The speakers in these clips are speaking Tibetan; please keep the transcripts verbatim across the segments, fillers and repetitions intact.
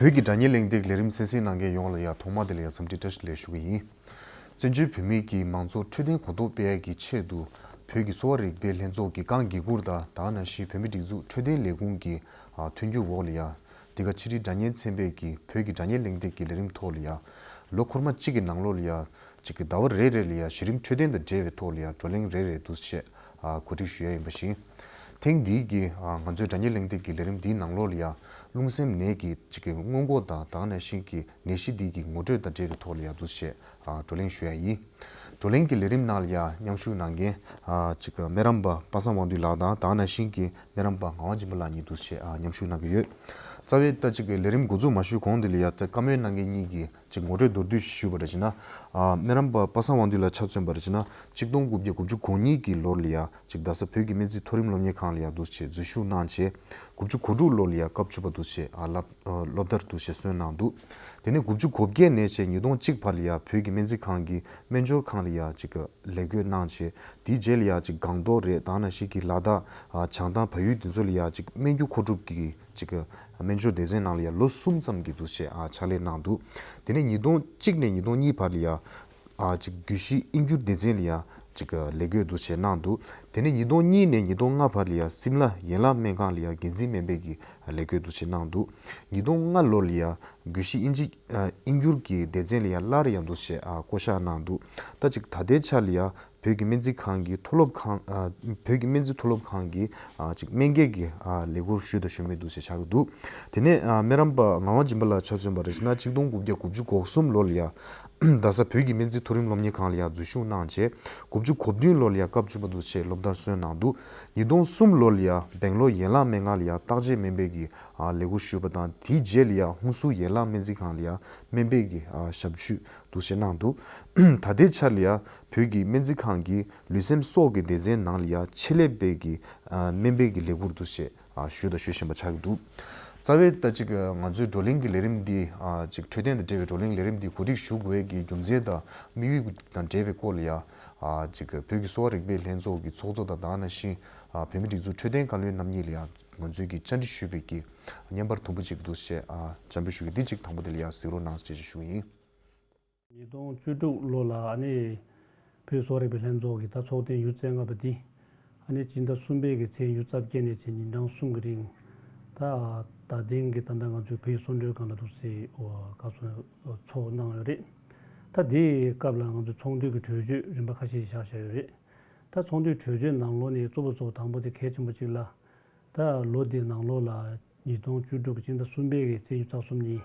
བོད་ཀྱི་སྒྲ་སྙན་གླེང་སྟེགས་ལས་རིམ་གསན་གཟིགས་གནང་མཁན་ཡོངས་ལ་ཡང་ཐོག་མ་དེ་ལ་ཡང་འཚམས་འདྲི་བཀྲ་ཤིས་བདེ་ལེགས་ཞུ་གི་ཡིན། བཙན་བྱོལ་བོད་མིའི་གི་མང་གཙོ་འཕྲོད་བསྟེན་གོ་རྟོགས་སྤེལ་ཡག་གི་ཆེད་དུ་བོད་ཀྱི་གསོ་བ་རིག་པའི་ལྷན་ཚོགས་ཀྱིས་གང་དགེ་སྒོར་དང་ད་ག་ནང་བཞིན་བོད་མིའི་སྒྲིག་འཛུགས་འཕྲོད་བསྟེན་ལས་ཁུངས་ཀྱི་ཨ་མཐུན་འགྱུར་འོག་ལ་ཡང་འདི་ག་ཕྱི་དྲིལ་སྒྲ་སྙན་ཚན་པའི་གི་བོད་ཀྱི་སྒྲ་སྙན་གླེང་སྟེགས་ཀྱི་ལས་རིམ་ཐོག་ལ་ཡང་ལོ་འཁོར་མ་གཅིག་གི་ནང་ལོགས་ལ་ཡང་གཅིག་གི་ཟླ་བ་རེ་རེ་ལ་ཡང་གཞི་རིམ་འཕྲོད་བསྟེན་དང་འབྲེལ་བའི་ཐོག་ལ་ཡང་བགྲོ་གླེང་རེ་རེ་འདུག་སེ་བྱས་ཨ་གོ་སྒྲིག་ཞུ་ཡ་ཡིན་པ་བཞིན། ཐེངས་འདིའི་གི་ཨ་ང་ཚོའི་སྒྲ་སྙན་གླེང་སྟེགས་ཀྱི་ལས་རིམ་འདིའི་ནང་ལོགས་ལ་ཡང་རླུང་སེམས་ནད་ཀྱི་གཅིག་གི་སྔོན་འགོག་དང་ད་ག་ནང་བཞིན་གྱི་ནད་གཞི་འདི་གི་ངོ་སྤྲོད་དང་འབྲེལ་བའི་ཐོག་ལ་ཡང་འདུག་སེ་བྱས་ཨ་བགྲོ་གླེང་ཞུ་ཡ་ཡིན། བགྲོ་གླེང་གི་ལས་རིམ་ནང་ལ་ཡང་མཉམ་ཞུགས་གནང་མཁན་ཨ་གཅིག་གི་སྨན་རམས་པ་པ་སངས་དབང་འདུས་ལགས་དང་ད་ག་ནང་བཞིན་གྱི་སྨན་རམས་པ་ངག་དབང་སྦྱིན་པ་ལགས་གཉིས་འདུག་སེ་བྱས་ཨ་མཉམ་ཞུགས་གནང་གི་ཡོད། རྩ་བའི་ད་གཅིག་གི་ལས་རིམ་འགོ་འཛུགས་མ་ཞུས་གོང་དེ་ལ་ཡང་ད་བཀའ་མོལ་གནང་མཁན་གཉིས་ཀྱིས་གཅིག་ངོ་སྤྲོད་མདོར་བསྡུས་ཞུས་པ་འདྲ་བྱས་ན། ཨ་སྨན་རམས་པ་པ་སངས་དབང་འདུས་ལགས་ཆ་མཚོན་པ་འདྲ་བྱས་ན་གཅིག་སྟོང་དགུ་བརྒྱ་དགུ་བཅུ་གོ་གཉིས་ཀྱི་ལོར་ལ་ཡང་གཅིག་རྡ་ས་བོད་ཀྱི་སྨན་རྩིས་མཐོ་རིམ་སློབ་གཉེར་ཁང་ལ་ཡང་འདུག་སེ་འཛུལ་ཞུགས་གནང་བྱས། དགུ་བཅུ་གོ་དྲུག་ལོར་ལ་ཡང་སྐབས་བཅུ་པ་འདུག་སེ་ཨ་སློབ་ཨ་སློབ་མཐར་འདུག་སེ་སོན་གནང་འདུག་དེ་ནས་དགུ་བཅུ་གོ་བརྒྱད་ནས་བྱས་ཉིས་སྟོང་གཅིག་བར་ལ་ཡང་བོད་ཀྱི་སྨན་རྩིས་ཁང་གི་སྨན་སྦྱོར་ཁང་ལ་ཡང་གཅིག་ལས་བགོས་གནང་བྱས། དེའི་རྗེས་ལ་ཡང་གཅིག་སྒང་ཏོག་རེད་ད་ག་ནང་བཞིན་གྱི་ལ་དྭགས་ཨ་བྱང་ཐང་བལ་ཡུལ་དེ་ཚོ་ལ་ཡང་གཅིག་སྨན་རྒྱུ་མཁོ་སྒྲུབ་ཀྱི་གཅིག་གི་སྨན་སྦྱོར་སྡེ་ཚན་ནང་ལ་ཡང་ལོ་གསུམ་ཙམ་གྱི་འདུག་སེ་ཨ་ཕྱག་ལས་གནང་འདུག་དེ་ནས་ཉིས་སྟོང་གཅིག་ནས་ཉིས་སྟོང་གཉིས་བར་ལ་ཡང་ཨ་གཅིག་རྒྱུད་བཞི་དབྱིན་སྒྱུར་སྡེ་ཚན་ལ་ཡང་གཅིག་ལས་བགོས་འདུག་སེ་གནང་འདུག་དེ་ནས་ཉིས་སྟོང་གཉིས་ནས་ཉིས་སྟོང་ལྔ་བར་ལ་ཡང་སིམ་ལ་ཡན་ལག་སྨན་ཁང་ལ་ཡང་འགན་འཛིན་སྨན་པའི་གི་ལས་བགོས་འདུག་སེ་གནང་འདུག་ཉིས་སྟོང་ལྔ་ལོ་ལ་ཡང་རྒྱུད་བཞི་དབྱིན་ཇི་ཨ་དབྱིན་སྒྱུར་གྱི་སྡེ་ཚན་ལ་ཡང་སླར་ཡང་འདུག་སེ་ཨ་བསྐོ་གཞག་གནང་འདུག་ད་གཅིག་ད་ལྟའི་ཆ་ལ་ཡང་བོད་ཀྱི་སྨན་རྩིས་ཁང་གི་མཐོ་སློབ་ཁང་ཨ་བོད་ཀྱི་སྨན་རྩིས་མཐོ་སློབ་ཁང་གི་ཨ་གཅིག་སྨན་དགེ་གི་ཨ་ལས་ཁུར་ཞུས་དང་ཞུ་མུས་འདུག་སེ་ཆགས་ཀྱི་འདུག་དེ་ནས་ཨ་སྨན་རམས་པ་ངག་དབང་སྦྱིན་པ་ལགས་ཆ་མཚོན་པ་རེད་ཟེར་ན་གཅིག་སྟོང་དགུ་བརྒྱ་དགུ་བཅུ་གོ་གསུམ་ལོ་ལ་ཡང་རྡ་ས་བོད་ཀྱི་སྨན་རྩིས་མཐོ་རིམ་སློབ་གཉེར་ཁང་ལ་ཡང་འཛུལ་ཞུགས་གནང་བྱས། དགུ་བཅུ་གོ་བདུན་ལོ་ལ་ཡང་སྐབས་བཅུ་པ་འདུག་སེ་སློབ་མཐར་སོན་གནང་འདུག་ཉིས་སྟོང་གསུམ་ལོ་ལ་ཡང་སྦེང་ལོར་ཡན་ལག་སྨན་ཁང་ལ་ཡང་བརྟག་དཔྱད་སྨན་པའི་གི་ཨ་ལས་ཁུར་ཞུས་པ་དང་དེའི་རྗེས་ལ་ཡང་ཧུན་སུར་ཡན་ལག་སྨན་རྩིས་ཁང་ལ་ཡང་སྨན་པའི་གི་ཨ་ཞབས་ཞུ་འདུག་སེ་གནང་འདུག་ད་ལྟའི་ཆར་ལ་ཡང་བོད་ཀྱི་སྨན་རྩིས་ཁང་གི་ལུས་སེམས་སྲོག་གི་སྡེ་ཚན་ནང་ལ་ཡང་ཆེད་ལས་པའི་གི་ཨ་སྨན་པའི་གི་ལས་ཁུར་འདུག་སེ་ཨ་ཞུས་དང་ཞུ་བཞིན་པ་ཆགས་ཀྱི་འདུག་རྩ་བའི་ད་ཅིག་ང་ཚོའི་བགྲོ་གླེང་གི་ལས་རིམ་འདི་ཨ་ཅིག་འཕྲོད་བསྟེན་དང་འབྲེལ་བའི་བགྲོ་གླེང་ལས་རིམ་འདི་གོ་སྒྲིག་ཞུ་དགོས་ཀྱི་རྒྱུ་མཚན་དང་དམིགས་ཡུལ་དང་འབྲེལ་བའི་སྐོར་ལ་ཡང་ཨ་ཅིག་བོད་ཀྱི་གསོ་བ་རིག་པའི་ལྷན་ཚོགས་ཀྱི་ཚོགས་གཙོ་དང་ད་ག་ནང་བཞིན་ཨ་བོད་མིའི་སྒྲིག་འཛུགས་འཕྲོད་བསྟེན་བཀའ་བློན་རྣམ་གཉིས་ལ་ཡང་ང་ཚོའི་གི་བཅར་འདྲི་ཞུས་པའི་གི་བརྙན་པར་དུམ་བུ་གཅིག་འདུག་སེ་ཨ་བཅར་འདྲི་ཞུ་གི་འདི་གཅིག་དང་པོ་དེ་ལ་ཡང་གཟིགས་རོགས་གནང་ཞེས་ཞུ་གི་ཡིན། ཉིས་སྟོང་བཅུ་དྲུག་ལོ་ལ་ཨ་ནི་བོད་གསོ་བ་རིག་པའི་ལྷན་ཚོགས་ཀྱི་ད་ཚོགས་ཐེངས་ཉེར་ལྔ་པ་འདི་ཨ་ནི་སྤྱི་ཟླ་གསུམ་པའི་གི་ཚེས་ཉེར་བརྒྱད་ནས་བྱས་ཉིན་གྲངས་གསུམ་གྱི་རིང་ད་ད་ཐེངས་ཀྱི་ད་ལྟ་ང་ཚོའི་བོད་ཀྱི་གསོལ་མགྲོན་ཁང་ལ་འདུག་སེ་ག་ཚོད་ཚོགས་གནང་ཡོད་རེད། ད་དེའི་སྐབས་ལ་ང་ཚོའི་ཚོགས་འདུའི་གི་གྲོས་ཆོད་རིམ་པ་ཁ་ཤས་ཤིག་བཞག་བཞག་ཡོད་རེད། ད་ཚོགས་འདུའི་གྲོས་ཆོད་ནང་ལོགས་ནས་གཙོ་བོ་གཙོ་བོ་དང་པོ་དེ་གལ་ཆེན་པོ་གཅིག་ལ། ད་ལོ་འདིའི་ནང་ལོགས་ལ་ཉིས་སྟོང་བཅུ་དྲུག་གི་སྤྱི་ཟླ་གསུམ་པའི་གི་ཚེས་ཉི་ཤུ་རྩ་གསུམ་ཉིན་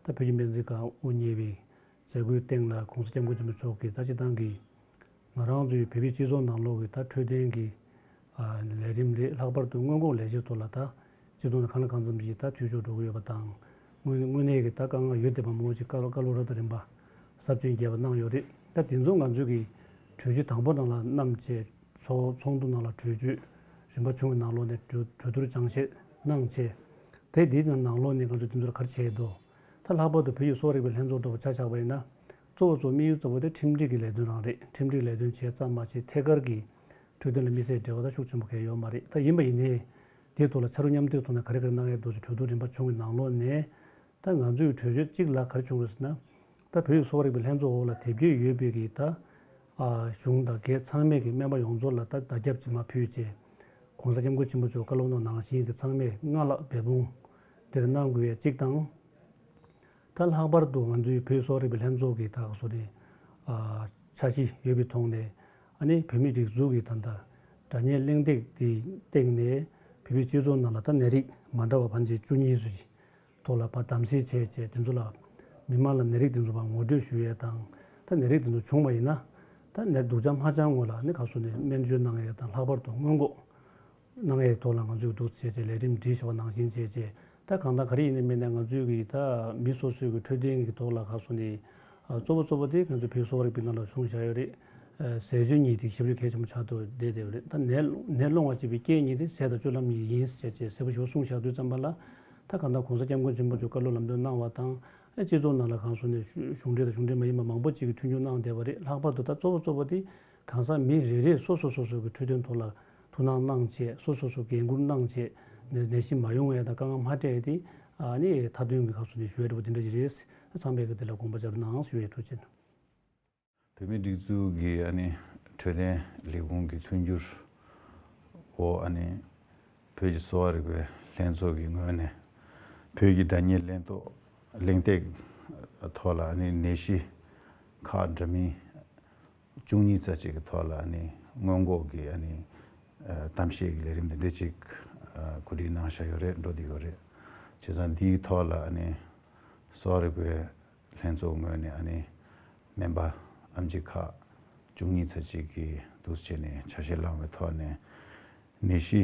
ད་བོད་ཀྱི་སྨན་རྩིས་ཁང་དབུ་བརྙེས་པའི་མཛད་སྒོའི་སྟེང་ལ་༸གོང་ས་༸སྐྱབས་མགོན་ཆེན་པོ་མཆོག་གིས་ད་སྤྱིར་བཏང་གི་ང་རང་ཚོའི་བོད་པའི་སྤྱི་ཚོགས་ནང་ལོགས་ཀྱི་ད་འཕྲོད་བསྟེན་གྱི་ཨ་ལས་རིམ་རེད། ལྷག་པར་དུ་སྔོན་འགོག་ལས་གཞིའི་ཐོག་ལ་ད་སྤྱི་ཚོགས་ནང་གང་ལ་གང་འཚམ་ཞིག་ད་འཐུས་ཤོར་འགྲོ་གི་ཡོད་པ་དང་། དངོས་དངོས་གནས་ཀྱི་ད་དཀའ་ངལ་ཡོད་བསྡད་པ་མང་པོ་ཞིག་བཀའ་བཀའ་སློབ་རབ་དང་རིམ་པ་ཟབ་སྦྱོང་རྒྱས་པ་གནང་ཡོད་རེད། ད་དེ་ཚོ་ང་ཚོས་ཀྱི་གྲོས་ཆོད་དང་པོ་ནང་ལ་བསྣམས་བྱས། ཚོགས་ཚོགས་འདུ་ནང་ལ་གྲོས་ཆོད་རིམ་པ་བྱུང་བའི་ནང་ལོགས་ནས་གྲོས་གྲོས་བསྡུར་སྦྱང་བཤད་གནང་བྱས། དེ་འདིའི་ནང་ནང་ལོགས་ནས་ང་ཚོས་དེ་ཚོར་ག་རེ་བྱས་འདུག་ད་ལྷག་པར་དུ་བོད་ཀྱི་གསོ་བ་རིག་པའི་ལྷན་ཚོགས་འདྲ་པོ་ཆ་བཞག་པ་ཡིན་ན། གཙོ་བོ་གཙོ་དམིགས་ཡུལ་གཙོ་བོ་དེ་ཁྲིམས་སྒྲིག་གི་ལས་དོན་རང་རེད། ཁྲིམས་སྒྲིག་ལས་དོན་བྱས་ཙམ་མ་ཟད་ཐད་ཀར་གྱི་འཕྲོད་བསྟེན་ལ་དམིགས་བསལ་འབྲེལ་བ་ད་ཤུགས་ཆེན་པོ་གང་ཡང་ཡོད་མ་རེད། ད་ཡིན་པ་ཡིན་ནའི་དེའི་ཐོག་ལ་ཕྱག་རོགས་མཉམ་འདེགས་ཐོག་ནས་ག་རེ་ག་རེ་གནང་ཡས་འདུག་ཅེས་གྲོས་བསྡུར་རིམ་པ་བྱུང་བའི་ནང་ལོགས་ནས། ད་ང་ཚོས་གྲོས་ཆོད་གཅིག་ལ་ག་རེ་བྱུང་རེད་ཟེར་ན། ད་བོད་ཀྱི་གསོ་བ་རིག་པའི་ལྷན་ཚོགས་འོག་ལ་དེབ་སྐྱེལ་ཡོད་པའི་གི་ད་ཨ་གཞུང་དང་སྒེར་ཚང་མས་ཀྱི་སྨན་པ་ཡོངས་རྫོགས་ལ་ད་བརྡ་ཁྱབ་ཅིག་མར་ཕུལ་བྱས། ༸གོང་ས་༸སྐྱབས་མགོན་ཆེན་པོ་མཆོག་བཀའ་སློབ་གནང་ནང་བཞིན་གྱི་ཚང་མས་སྔར་ལྷག་འབད་འབུངས་དེར་གནང་དགོས་ཡས་གཅིག་དང་། ད་ལྷག་པར་དུ་ང་ཚོའི་བོད་གསོ་བ་རིག་པའི་ལྷན་ཚོགས་ཀྱི་ད་ག་སོ་ནས་ཨ་འཆར་གཞི་ཡོད་པའི་ཐོག་ནས། ཨ་ནི་བོད་མིའི་སྒྲིག་འཛུགས་ཀྱི་ད་ལྟ་སྒྲ་སྙན་གླེང་སྟེགས་དེའི་སྟེང་ནས་བོད་པའི་སྤྱི་ཚོགས་ནང་ལ་ད་ནད་རིགས་མ་འདྲ་བ་ཕལ་ཆེར་བཅུ་གཉིས་ཙམ་ཞིག་ཐོག་ལ་ཕར་གདམ་གསེས་བྱས་བྱས། དེ་ཚོ་ལ་མི་མང་ལ་ནད་རིགས་དེ་ཚོ་ཕར་ངོ་སྤྲོད་ཞུ་ཡས་དང་། ད་ནད་རིགས་དེ་ཚོ་བྱུང་བ་ཡིན་ན། ད་ནད་སྡུག་ཅག་མ་ཆགས་སྔོན་ལ་ནི་ག་སོ་ནས་སྨན་བཅོས་གནང་ཡས་དང་། ལྷག་པར་དུ་སྔོན་འགོག་གནང་ཡས་ཐོག་ལ་ང་ཚོས་འདུག་བྱས་བྱས་ལས་རིམ་བསྒྲིགས་བཞག་པ་ནང་བཞིན་བྱས་བྱས། ད་གང་ལྟར་ག་རེ་ཡིན་ནའི་མིན་ནའི་ང་ཚོའི་གི་ད་མི་སོ་སོའི་གི་འཕྲོད་བསྟེན་གི་ཐོག་ལ་ག་སོ་ནས་ཨ་གཙོ་བོ་གཙོ་བོ་དེ་ང་ཚོའི་བོད་གསོ་བ་རིག་པའི་ནང་ལ་གསུངས་བཞག་ཡོད་རེད། ཨ་ཟས་སྤྱོད་གཉིས་དེ་ཞབས་ཞུ་གལ་ཆེན་པོ་ཆགས་ཐུབ་བསྡད་བསྡད་ཡོད་རེད། ད་ནད་ནད་སློང་བ་བྱེད་པའི་རྐྱེན་གཉིས་དེ་ཟས་དང་སྤྱོད་ལམ་གཉིས་ཡིན་ཟེར་བྱས་གསལ་པོ་ཞེ་པོ་གསུངས་བཞག་དུས་ཙམ་པ་ལ། ད་གང་ལྟར་༸གོང་ས་༸སྐྱབས་མགོན་ཆེན་པོ་མཆོག་བཀའ་སློབ་ལམ་སྟོན་གནང་བ་དང་། ཨ་སྤྱི་ཚོགས་ནང་ལ་གང་སོ་ནས་གཞུང་འབྲེལ་དང་གཞུང་འབྲེལ་མ་ཡིན་པ་མང་པོ་ཅིག་གིས་མཐུན་འགྱུར་གནང་བསྡད་པ་རེད། ལྷག་པར་དུ་ད་གཙོ་བོ་གཙོ་བོ་དེ་གང་ཟག་མི་རེ་རེས་སོ་སོ་སོ་སོ་གི་འཕྲོད་བསྟེན་ཐོག་ལ་ཐུགས་སྣང་གནང་བྱས། སོ་སོ་སོ་འགན་འཁུར་གནང་བྱས། ནད་ནད་གཞི་མ་ཡོང་བའི་དང་དཀའ་ངལ་མ་འཕྲད་དེ་ ཨ་ནི་མཐའ་དོན་གྱི་སྐབས་སུ་ནས་ཞུ་ཡ་འདྲ་པོ་དེ་འདྲ་ཞིག་རེད། ཚང་མས་ཀྱི་དེ་ལ་དགོངས་པ་འཇགས་རོགས་གནང་ཞུ་ཡ། ཐུགས་རྗེ་ཆེ། བོད་མིའི་སྒྲིག་འཛུགས་ཀྱི་ཨ་ནི་འཕྲོད་བསྟེན་ལས་ཁུངས་ཀྱི་མཐུན་འགྱུར་འོག་ཨ་ནི་བོད་ཀྱི་གསོ་བ་རིག་པའི་ལྷན་ཚོགས་ཀྱི་ངོས་ནས་བོད་ཀྱི་སྒྲ་སྙན་གླེང་ཐོག་གླེང་སྟེགས་ཐོག་ལ་ཨ་ནི་ནད་གཞི་ཁག་འདྲ་མིན་བཅུ་གཉིས་ཙམ་ཅིག་གི་ཐོག་ལ་ཨ་ནི་སྔོན་འགོག་གི་ཨ་ནི་ཨ་གཏམ་བཤད་ཀྱི་ལས་རིམ་འདི་འདྲ་ཅིག་ཨ་གོ་སྒྲིག་གནང་བཞག་ཡོད་རེད། འགྲོ་བསྡད་ཡོད་རེད། བྱས་ཙང་འདིའི་ཐོག་ལ་ཨ་ནི་གསོ་བ་རིག་པའི་ལྷན་ཚོགས་ངོས་ནས་ཨ་ནི་སྨན་པ་ཨེམ་ཆི་ཁག་བཅུ་གཉིས་ཙམ་ཅིག་གིས་འདུག་སེ་བྱས་ནས་ཆ་ཤས་བླངས་པའི་ཐོག་ནས་ནད་གཞི་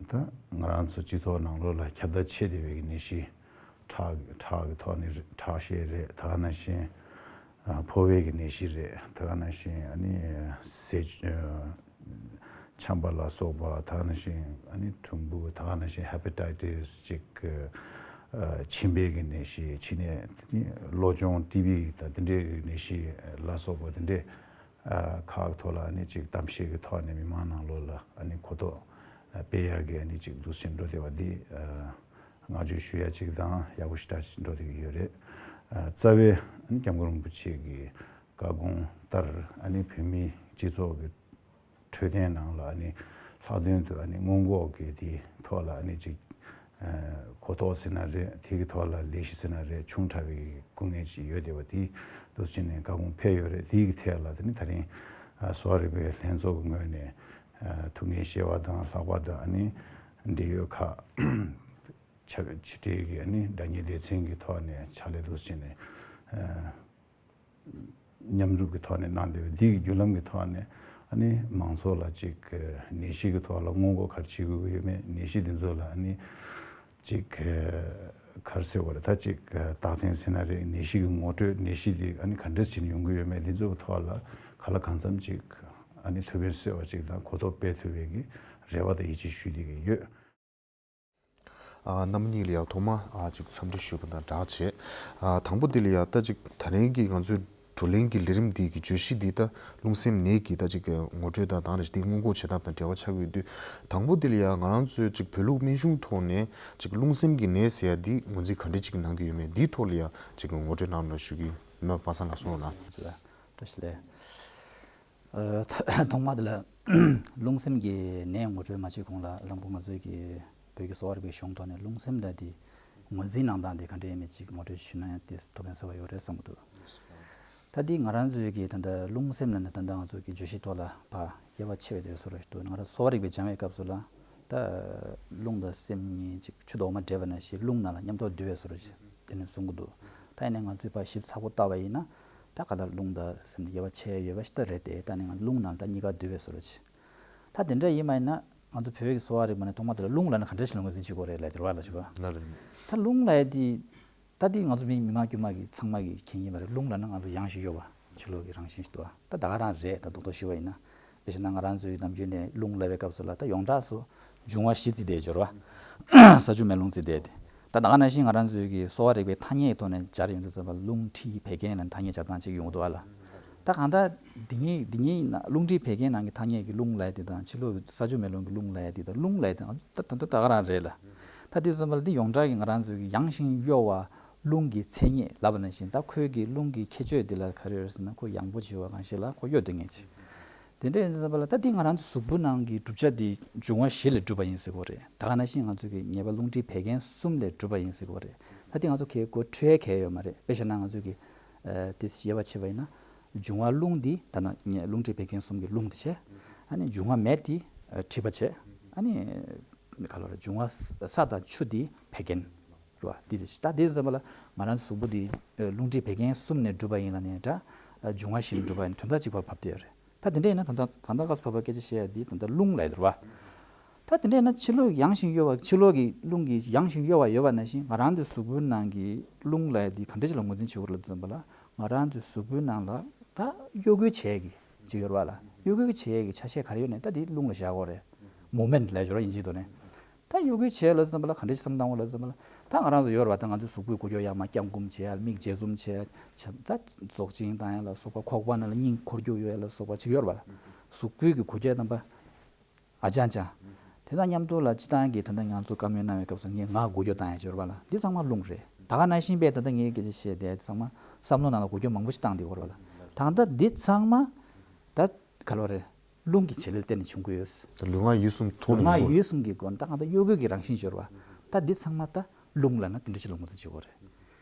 ད་ང་རང་ཚོ་སྤྱི་ཚོགས་ནང་ལོགས་ལ་ཁྱབ་གདལ་ཆེ་བསྡད་པའི་ནད་གཞི་ཁྲག་ཁྲག་གི་ཐོག་ནས་རེད། ཁྲག་ཤེད་རེད། ད་ག་ནང་བཞིན་ཨ་ཕོ་བའི་གི་ནད་གཞི་རེད། ད་ག་ནང་བཞིན་ཨ་ནི་ཟས་ཨ་ཆམ་པ་ལ་སོགས་པ། ད་ག་ནང་བཞིན་ཨ་ནི་གྲུམ་བུ། ད་ག་ནང་བཞིན་ཧེ་པ་ཊའི་ཊི་སི་ཅིག་ཨ་མཆིན་པའི་གི་ནད་གཞི། མཆིན་ནད་ནི་གློ་གཅོང་ཊི་བི་དང་དེ་འདྲའི་གི་ནད་གཞི་ལ་སོགས་པ་དེ་འདྲའི་ཨ་ཁག་ཐོག་ལ་ཨ་ནི་ཅིག་གཏམ་བཤད་ཀྱི་ཐོག་ནས་མི་མང་ནང་ལོགས་ལ་ཨ་ནི་གོ་རྟོགས་ཨ་སྤེལ་ཡག་གི་ཨ་ནི་ཅིག་འདུག་སེ་འགྲོ་བསྡད་པ་འདི་ཨ་བསྔགས་བརྗོད་ཞུ་ཡ་ཅིག་དང་ཡག་པོ་ཞེ་དྲག་ཅིག་འགྲོ་བསྡད་ཀྱི་ཡོད་རེད། ཨ་རྩ་བའི་ཨ་ནི་སྐྱབས་མགོན་རིན་པོ་ཆེ་གི་བཀའ་དགོངས་ལྟར་ཨ་ནི་བོད་མིའི་སྤྱི་ཚོགས་ཀྱི་འཕྲོད་བསྟེན་ནང་ལ་ཨ་ནི་ལྷག་དོན་དུ་ཨ་ནི་སྔོན་འགོག་གི་དེའི་ཐོག་ལ་ཨ་ནི་ཅིག་ཨ་གོ་རྟོགས་ཟེར་ན་རེད། དེ་གི་ཐོག་ལ་ལས་གཞི་ཟེར་ན་རེད། ཆུང་དྲགས་པའི་སྐུ་ངལ་ཅིག་ཡོད་བསྡད་པ་དེ་འདུག་སེ་བྱས་ནས་བཀའ་དགོངས་ཕེབས་ཡོད་རེད། དེའི་གི་ཐད་ལ་དེ་ནི་ད་རིང་ཨ་གསོ་བ་རིག་པའི་ལྷན་ཚོགས་ཀྱི་ངོས་ནས་ཨ་ཐུགས་འགན་བཞེས་པ་དང་ལྷག་པར་དུ་ཨ་ནི་འབྲེལ་ཡོད་ཁག་ཕྱི་ཕྱི་འབྲེལ་གྱི་ཨ་ནི་སྒྲ་སྙན་སྡེ་ཚན་གྱི་ཐོག་ནས་ཕྱག་ལས་འདུག་སེ་བྱས་ནས་ཨ་མཉམ་རུབ་ཀྱི་ཐོག་ནས་གནང་བསྡད་པ་འདི་གི་བརྒྱུད་ལམ་གྱི་ཐོག་ནས་ཨ་ནི་མང་ཚོགས་ལ་ཅིག་ནད་གཞི་གི་ཐོག་ལ་སྔོན་འགོག་ག་རེ་བྱེད་དགོས་ཀྱི་ཡོད་མེད། ནད་གཞི་འདི་ཚོ་ལ་ཨ་ནི་ཅིག་ག་རེ་ཟེར་དགོས་རེད། ད་ཅིག་རྟགས་མཚན་ཟེར་ན་རེད། ནད་གཞི་གི་ངོ་སྤྲོད། ནད་གཞི་འདི་ཨ་ནི་ག་འདྲས་བྱས་ནས་ཡོང་གི་ཡོད་མེད། འདི་ཚོ་གི་ཐོག་ལ་གང་ལ་གང་འཚམ་ཅིག་ཨ་ནི་ཐུགས་ཕན་གསོས་པ་ཅིག་དང་གོ་རྟོགས་སྤེལ་ཐུབ་པའི་གི་རེ་བ་དང་ཡིད་ཆེས་ཞུ་བསྡད་ཀྱི་ཡོད། ཨ་རྣམ་པ་གཉིས་ལ་ཡང་ཐོག་མར་ཨ་ཅིག་འཚམས་འདྲི་ཞུས་པ་དང་སྦྲགས་བྱས། ཨ་དང་པོ་འདི་ལ་ཡང་ད་ཅིག་ད་རིང་གི་ང་ཚོའི་བགྲོ་གླེང་གི་ལས་རིམ་འདི་གི་བརྗོད་གཞི་འདི་ད་རླུང་སེམས་ནད་ཀྱི་ད་ཅིག་ངོ་སྤྲོད་དང་དེ་འདྲ་ཞིག་འདི་སྔོན་འགོག་བྱེད་ཐབས་དང་འབྲེལ་བ་ཆགས་ཡོད་དུས། དང་པོ་འདི་ལ་ཡང་ང་རང་ཚོའི་ཅིག་བོད་ལུགས་སྨན་གཞུང་ཐོག་ནས་ཅིག་རླུང་སེམས་ཀྱི་ནད་ཟེར་ཡ་འདི་ངོས་འཛིན་ག་འདྲ་ཅིག་གནང་གི་ཡོད་མེད། འདིའི་ཐོག་ལ་ཡང་ཅིག་ངོ་སྤྲོད་གནང་རོགས་ཞུ་གི་ཡིན། མ་པ་སངས་ལགས་གསུངས་རོགས་གནང་། བཀྲ་ཤིས་བདེ་ལེགས། ཨ་ཐོག་མ་དེ་ལ་རླུང་སེམས་ཀྱི་ནད་ངོ་སྤྲོད་མ་བྱེད་གོང་ལ་ལམ་བུ་ང་ཚོའི་གི་བོད་ཀྱི་གསོ་བ་རིག་པའི་གཞུང་ཐོག་ནས་རླུང་སེམས་ལབ་དེ་ངོས་འཛིན་གནང་སྟངས་དེ་ག་འདྲ་ཡིན་མིན་ཅིག་ངོ་སྤྲོད་ཞུས་ན་ཡང་དེ་ཐུགས་ཕན་གསོས་པ་ཡོད་རེད་བསམ་གྱི་འདུག་ད་དེ་ང་རང་ཚོའི་གི་ད་ལྟ་རླུང་སེམས་ལབ་ནས་ད་ལྟ་ང་ཚོའི་གི་བརྗོད་གཞི་ཐོག་ལ་ཕར་དབྱེ་བ་ཕྱེ་བའི་དུས་སུ་རེད་འདུག་ང་རང་གསོ་བ་རིག་པའི་སྦྱང་བའི་སྐབས་སུ་ལ་ད་རླུང་དང་སེམས་གཉིས་ཅིག་ཆུ་དང་འོ་མ་འདྲེས་པ་ནང་བཞིན་རླུང་ནང་ལ་མཉམ་དུ་འདུས་པའི་བཟོ་འདྲ་ཅིག་དེ་ནས་གསུང་གི་འདུག་ད་ཡིན་ནའི་ང་ཚོས་ཕར་ཞིབ་ཚགས་པོ་བལྟས་པ་ཡིན་ན། ད་ག་ལ་རླུང་དང་སེམས་དེ་དབྱེ་བ་ཕྱེ་ཡོད་པ་ཞིག་ད་རེད་དེ། ད་ནི་ང་རླུང་ནང་ད་གཉིས་ཀ་འདུས་པའི་བཟོ་འདྲ་ཅིག་ད་དེ་འདྲ་ཡིན་པ་ཡིན་ན་ང་ཚོ་བོད་ཀྱི་གསོ་བ་རིག་པ་ནས་ཐོག་མ་དེ་ལ་རླུང་ལབ་ན་ག་འདྲ་ཞིག་ལ་ངོས་འཛིན་བྱེད་དགོས་རེད་ལབ་དེ་རེད་བ་ལ་ཞུ་བ། ལ་རེད། ད་རླུང་ལབ་ཡ་དེ་ད་དེ་ང་ཚོ་མི་མི་མང་དཀྱུས་མ་གི་ཚང་མ་གི་མཁྱེན་གྱི་ཡོད་པ་རེད། རླུང་ལབ་ན་ང་ཚོ་ཡང་ཞིང་གཡོ་བ་ཕྱི་ལོགས་ཀྱི་རང་བཞིན་ཞིག་འདུག་བ། ད་ད་ག་རང་རེད། ད་རྡོག་རྡོག་ཞུ་བ་ཡིན་ན། དཔེ་བཞག་ན་ང་རང་ཚོའི་ནམ་རྒྱུན་ནས་རླུང་ལབ་པའི་སྐབས་སུ་ལ་ད་ཡོངས་གྲགས་སུ་འབྱུང་བ་བཞི་བརྩིས་བསྡད་ཡོད་རེད་བ། ས་ཆུ་མེ་རླུང་བརྩིས་བསྡད་དེ། ད་ད་ག་ནང་བཞིན་ང་རང་ཚོའི་གི་གསོ་བ་རིག་པའི་ཐ་སྙད་ཀྱི་ཐོག་ནས་སྦྱར་ཡོང་དུས་ཙམ་པ་རླུང་མཁྲིས་བད་ཀན་ལ་ཐ་སྙད་སྦྱར་སྟངས་གཅིག་ཡོང་གི་འདུག་བ་ལ། ད་གང་ལྟར་འདི་གཉིས་འདི་གཉིས་ཡིན་ན་རླུང་མཁྲིས་བད་ཀན་ནང་གི་ཐ་སྙད་ཀྱི་རླུང་ལབ་ཡ་དེ་དང་ཕྱི་ལོགས་ས་ཆུ་མེ་རླུང་གི་རླུང་ལབ་ཡ་དེ་དང་རླུང་ལབ་ཡ་དེ་ད་ད་ད་ག་རང་རེད་ལ། ད་དེ་ཙམ་པ་ལ་འདི་ཡོངས་གྲགས་ཀྱི་ང་རང་ཚོའི་གི་ཡང་ཞིང་གཡོ་བ་རླུང་གི་མཚན་ཉིད་ལབ་པ་ནང་བཞིན་ད་ཁོའི་གི་རླུང་གི་ཁྱད་ཆོས་འདི་ལ་ག་རེ་ཡོད་ཟེར་ན་ཁོ་ཡང་པོ་བྱེད་པ་གང་ཞིག་ལ་ཁོ་གཡོ་སྡོད་མཁན་ཅིག་དེ་འདྲ་ཡིན་ཙམ་པ་ལ་ད་འདི་ང་རང་ཚོ་གཟུགས་པོ་ནང་གི་གྲུབ་ཆ་འདི་འབྱུང་བ་བཞི་ལས་གྲུབ་པ་ཡིན་ཟེར་གོ་རེད། ད་ག་ནང་བཞིན་ང་ཚོ་གི་ཉེས་པ་རླུང་མཁྲིས་བད་ཀན་གསུམ་ལས་གྲུབ་པ་ཡིན་ཟེར་གོ་རེད། ད་འདི་ང་ཚོ་གས་གོ་འཁྲུལ་ཡ་གས་ཡོད་མ་རེད། དཔེ་བཞག་ན་ང་ཚོ་གི་ཨ་དེ་དབྱེ་བ་ཕྱེ་བ་ཡིན་ན། འབྱུང་བ་རླུང་འདི་ད་ནང་ཉེ་རླུང་མཁྲིས་བད་ཀན་གསུམ་གྱི་རླུང་དེ་བྱས། ཨ་ནི་འབྱུང་བ་མེ་འདི་ཨ་མཁྲིས་པ་བྱས། ཨ་ནི་ག་ལ་རེད། འབྱུང་བ་ས་དང་ཆུ་འདི་བད་ཀན་རེད་བ། འདི་རེད། ད་དེ་ཙམ་པ་ལ་ང་རང་ཚོ་གཟུགས་པོ་འདི་ཨ་རླུང་མཁྲིས་བད་ཀན་གསུམ་ནས་གྲུབ་པ་ཡིན་ལབ་ནས་ད་ཨ་འབྱུང་བ་བཞི་ནས་གྲུབ་པ་ཡིན་དོན་དག་གཅིག་པ་བབས་བསྡད་ཡོད་རེད། ད་དེ་འདྲ་ཡིན་ན་ད་ལྟ་གང་ལྟར་སྐབས་སུ་བབས་པ་སྐད་ཆ་བཤད་ཡ་འདི་ད་ལྟ་རླུང་ལབ་ཡ་དེ་རེད་བ། ད་དེ་འདྲ་ཡིན་ན་ཕྱི་ལོགས་ཀྱི་ཡང་ཞིང་གཡོ་བ་ཕྱི་ལོགས་ཀྱི་རླུང་གི་ཡང་ཞིང་གཡོ་བ་ཡོད་པ་ནང་བཞིན་ང་རང་ཚོའི་གཟུགས་པོའི་ནང་གི་རླུང་ལབ་ཡ་འདི་ག་འདྲ་ཅིག་ལ་ངོས་འཛིན་བྱེད་དགོས་རེད་ལབ་ཙམ་པ་ལ་ང་རང་ཚོའི་གཟུགས་པོའི་ནང་ལ་ད་གཡོ་འགུལ་བྱེད་ཡ་གི་ཅིག་ཡོད་རེད་བ་ལ། གཡོ་འགུལ་བྱེད་ཡ་གི་ཆ་ཤས་ག་རེ་ཡོད་ནའི་ད་དེ་རླུང་ལ་བཞག་དགོས་རེད། མུབ་མེན་ཊི་ལབ་ཡ་ཅིག་ཡོད་རེད་དབྱིན་ཇིའི་ཐོག་ནས། ད་གཡོ་འགུལ་བྱས་ལབ་ཙམ་པ་ལ་ག་འདྲ་ཞིག་བསམ་བཏང་དགོས་ལབ་ཙམ་པ་ལ། ད་ང་རང་ཚོ་ཡོད་རེད་བ། ད་ང་ཚོའི་གཟུགས་པོའི་འགུལ་སྐྱོད་ཡར་མར་བརྐྱང་བསྐུམ་བྱས། མིག་འབྱེད་འཛུམ་བྱས། ད་རྫོགས་ཆེན་བཏང་ཡ་ལ་སོགས་པ། ཁོག་པ་ནང་ལ་སྙིང་འཁོར་རྒྱུག་ཡོད་ཡ་ལ་སོགས་པ་ཅིག་ཡོད་རེད་བ། གཟུགས་པོའི་གི་འགུལ་སྐྱོད་རྣམ་པ་ཨ་ཅང་ཅང་། དེ་དང་མཉམ་དུ་ལ་སྤྱིར་བཏང་གི་ད་ལྟ་ང་ཚོ་བཀའ་མོལ་གནང་བའི་སྐབས་སུ་ངས་ངག་འགུལ་སྐྱོད་བཏང་ཡ་ཅིག་ཡོད་རེད་པ་ལ། འདི་ཚང་མ་རླུང་རེད། ད་ག་ནང་བཞིན་པའི་ད་ལྟ་ངས་སྐད་ཆ་བཤད་དེ་ཚང་མ་བསམ་བློ་ནང་ལ་འགུལ་སྐྱོད་མང་པོ་ཞིག་བཏང་བསྡད་ཡོད་རེད་པ་ལ། ད་ལྟ་འདི་ཚང་མ་ད་ག་ལོ་རེད། རླུང་གི་བྱེད་ལས་བརྟེན་ནས་བྱུང་གི་ཡོད། ད་ལུས་ངག་ཡིད་གསུམ་ཐོག་ལུས་ནས་ངག་ཡོང་གི་ཡིད་གསུམ་གྱི་སྒོ་ནས་ད་གང་ལྟར་གཡོ་འགུལ་གྱི་རང་བཞིན་ཅིག་ཡོད་རེད་པ། ད་འདི་ཚང་མ་ད་རླུང་ལབ་ན་དེ་འདྲ་ཅིག་ལ་ངོས་འཛིན་བྱེད་དགོས་རེད།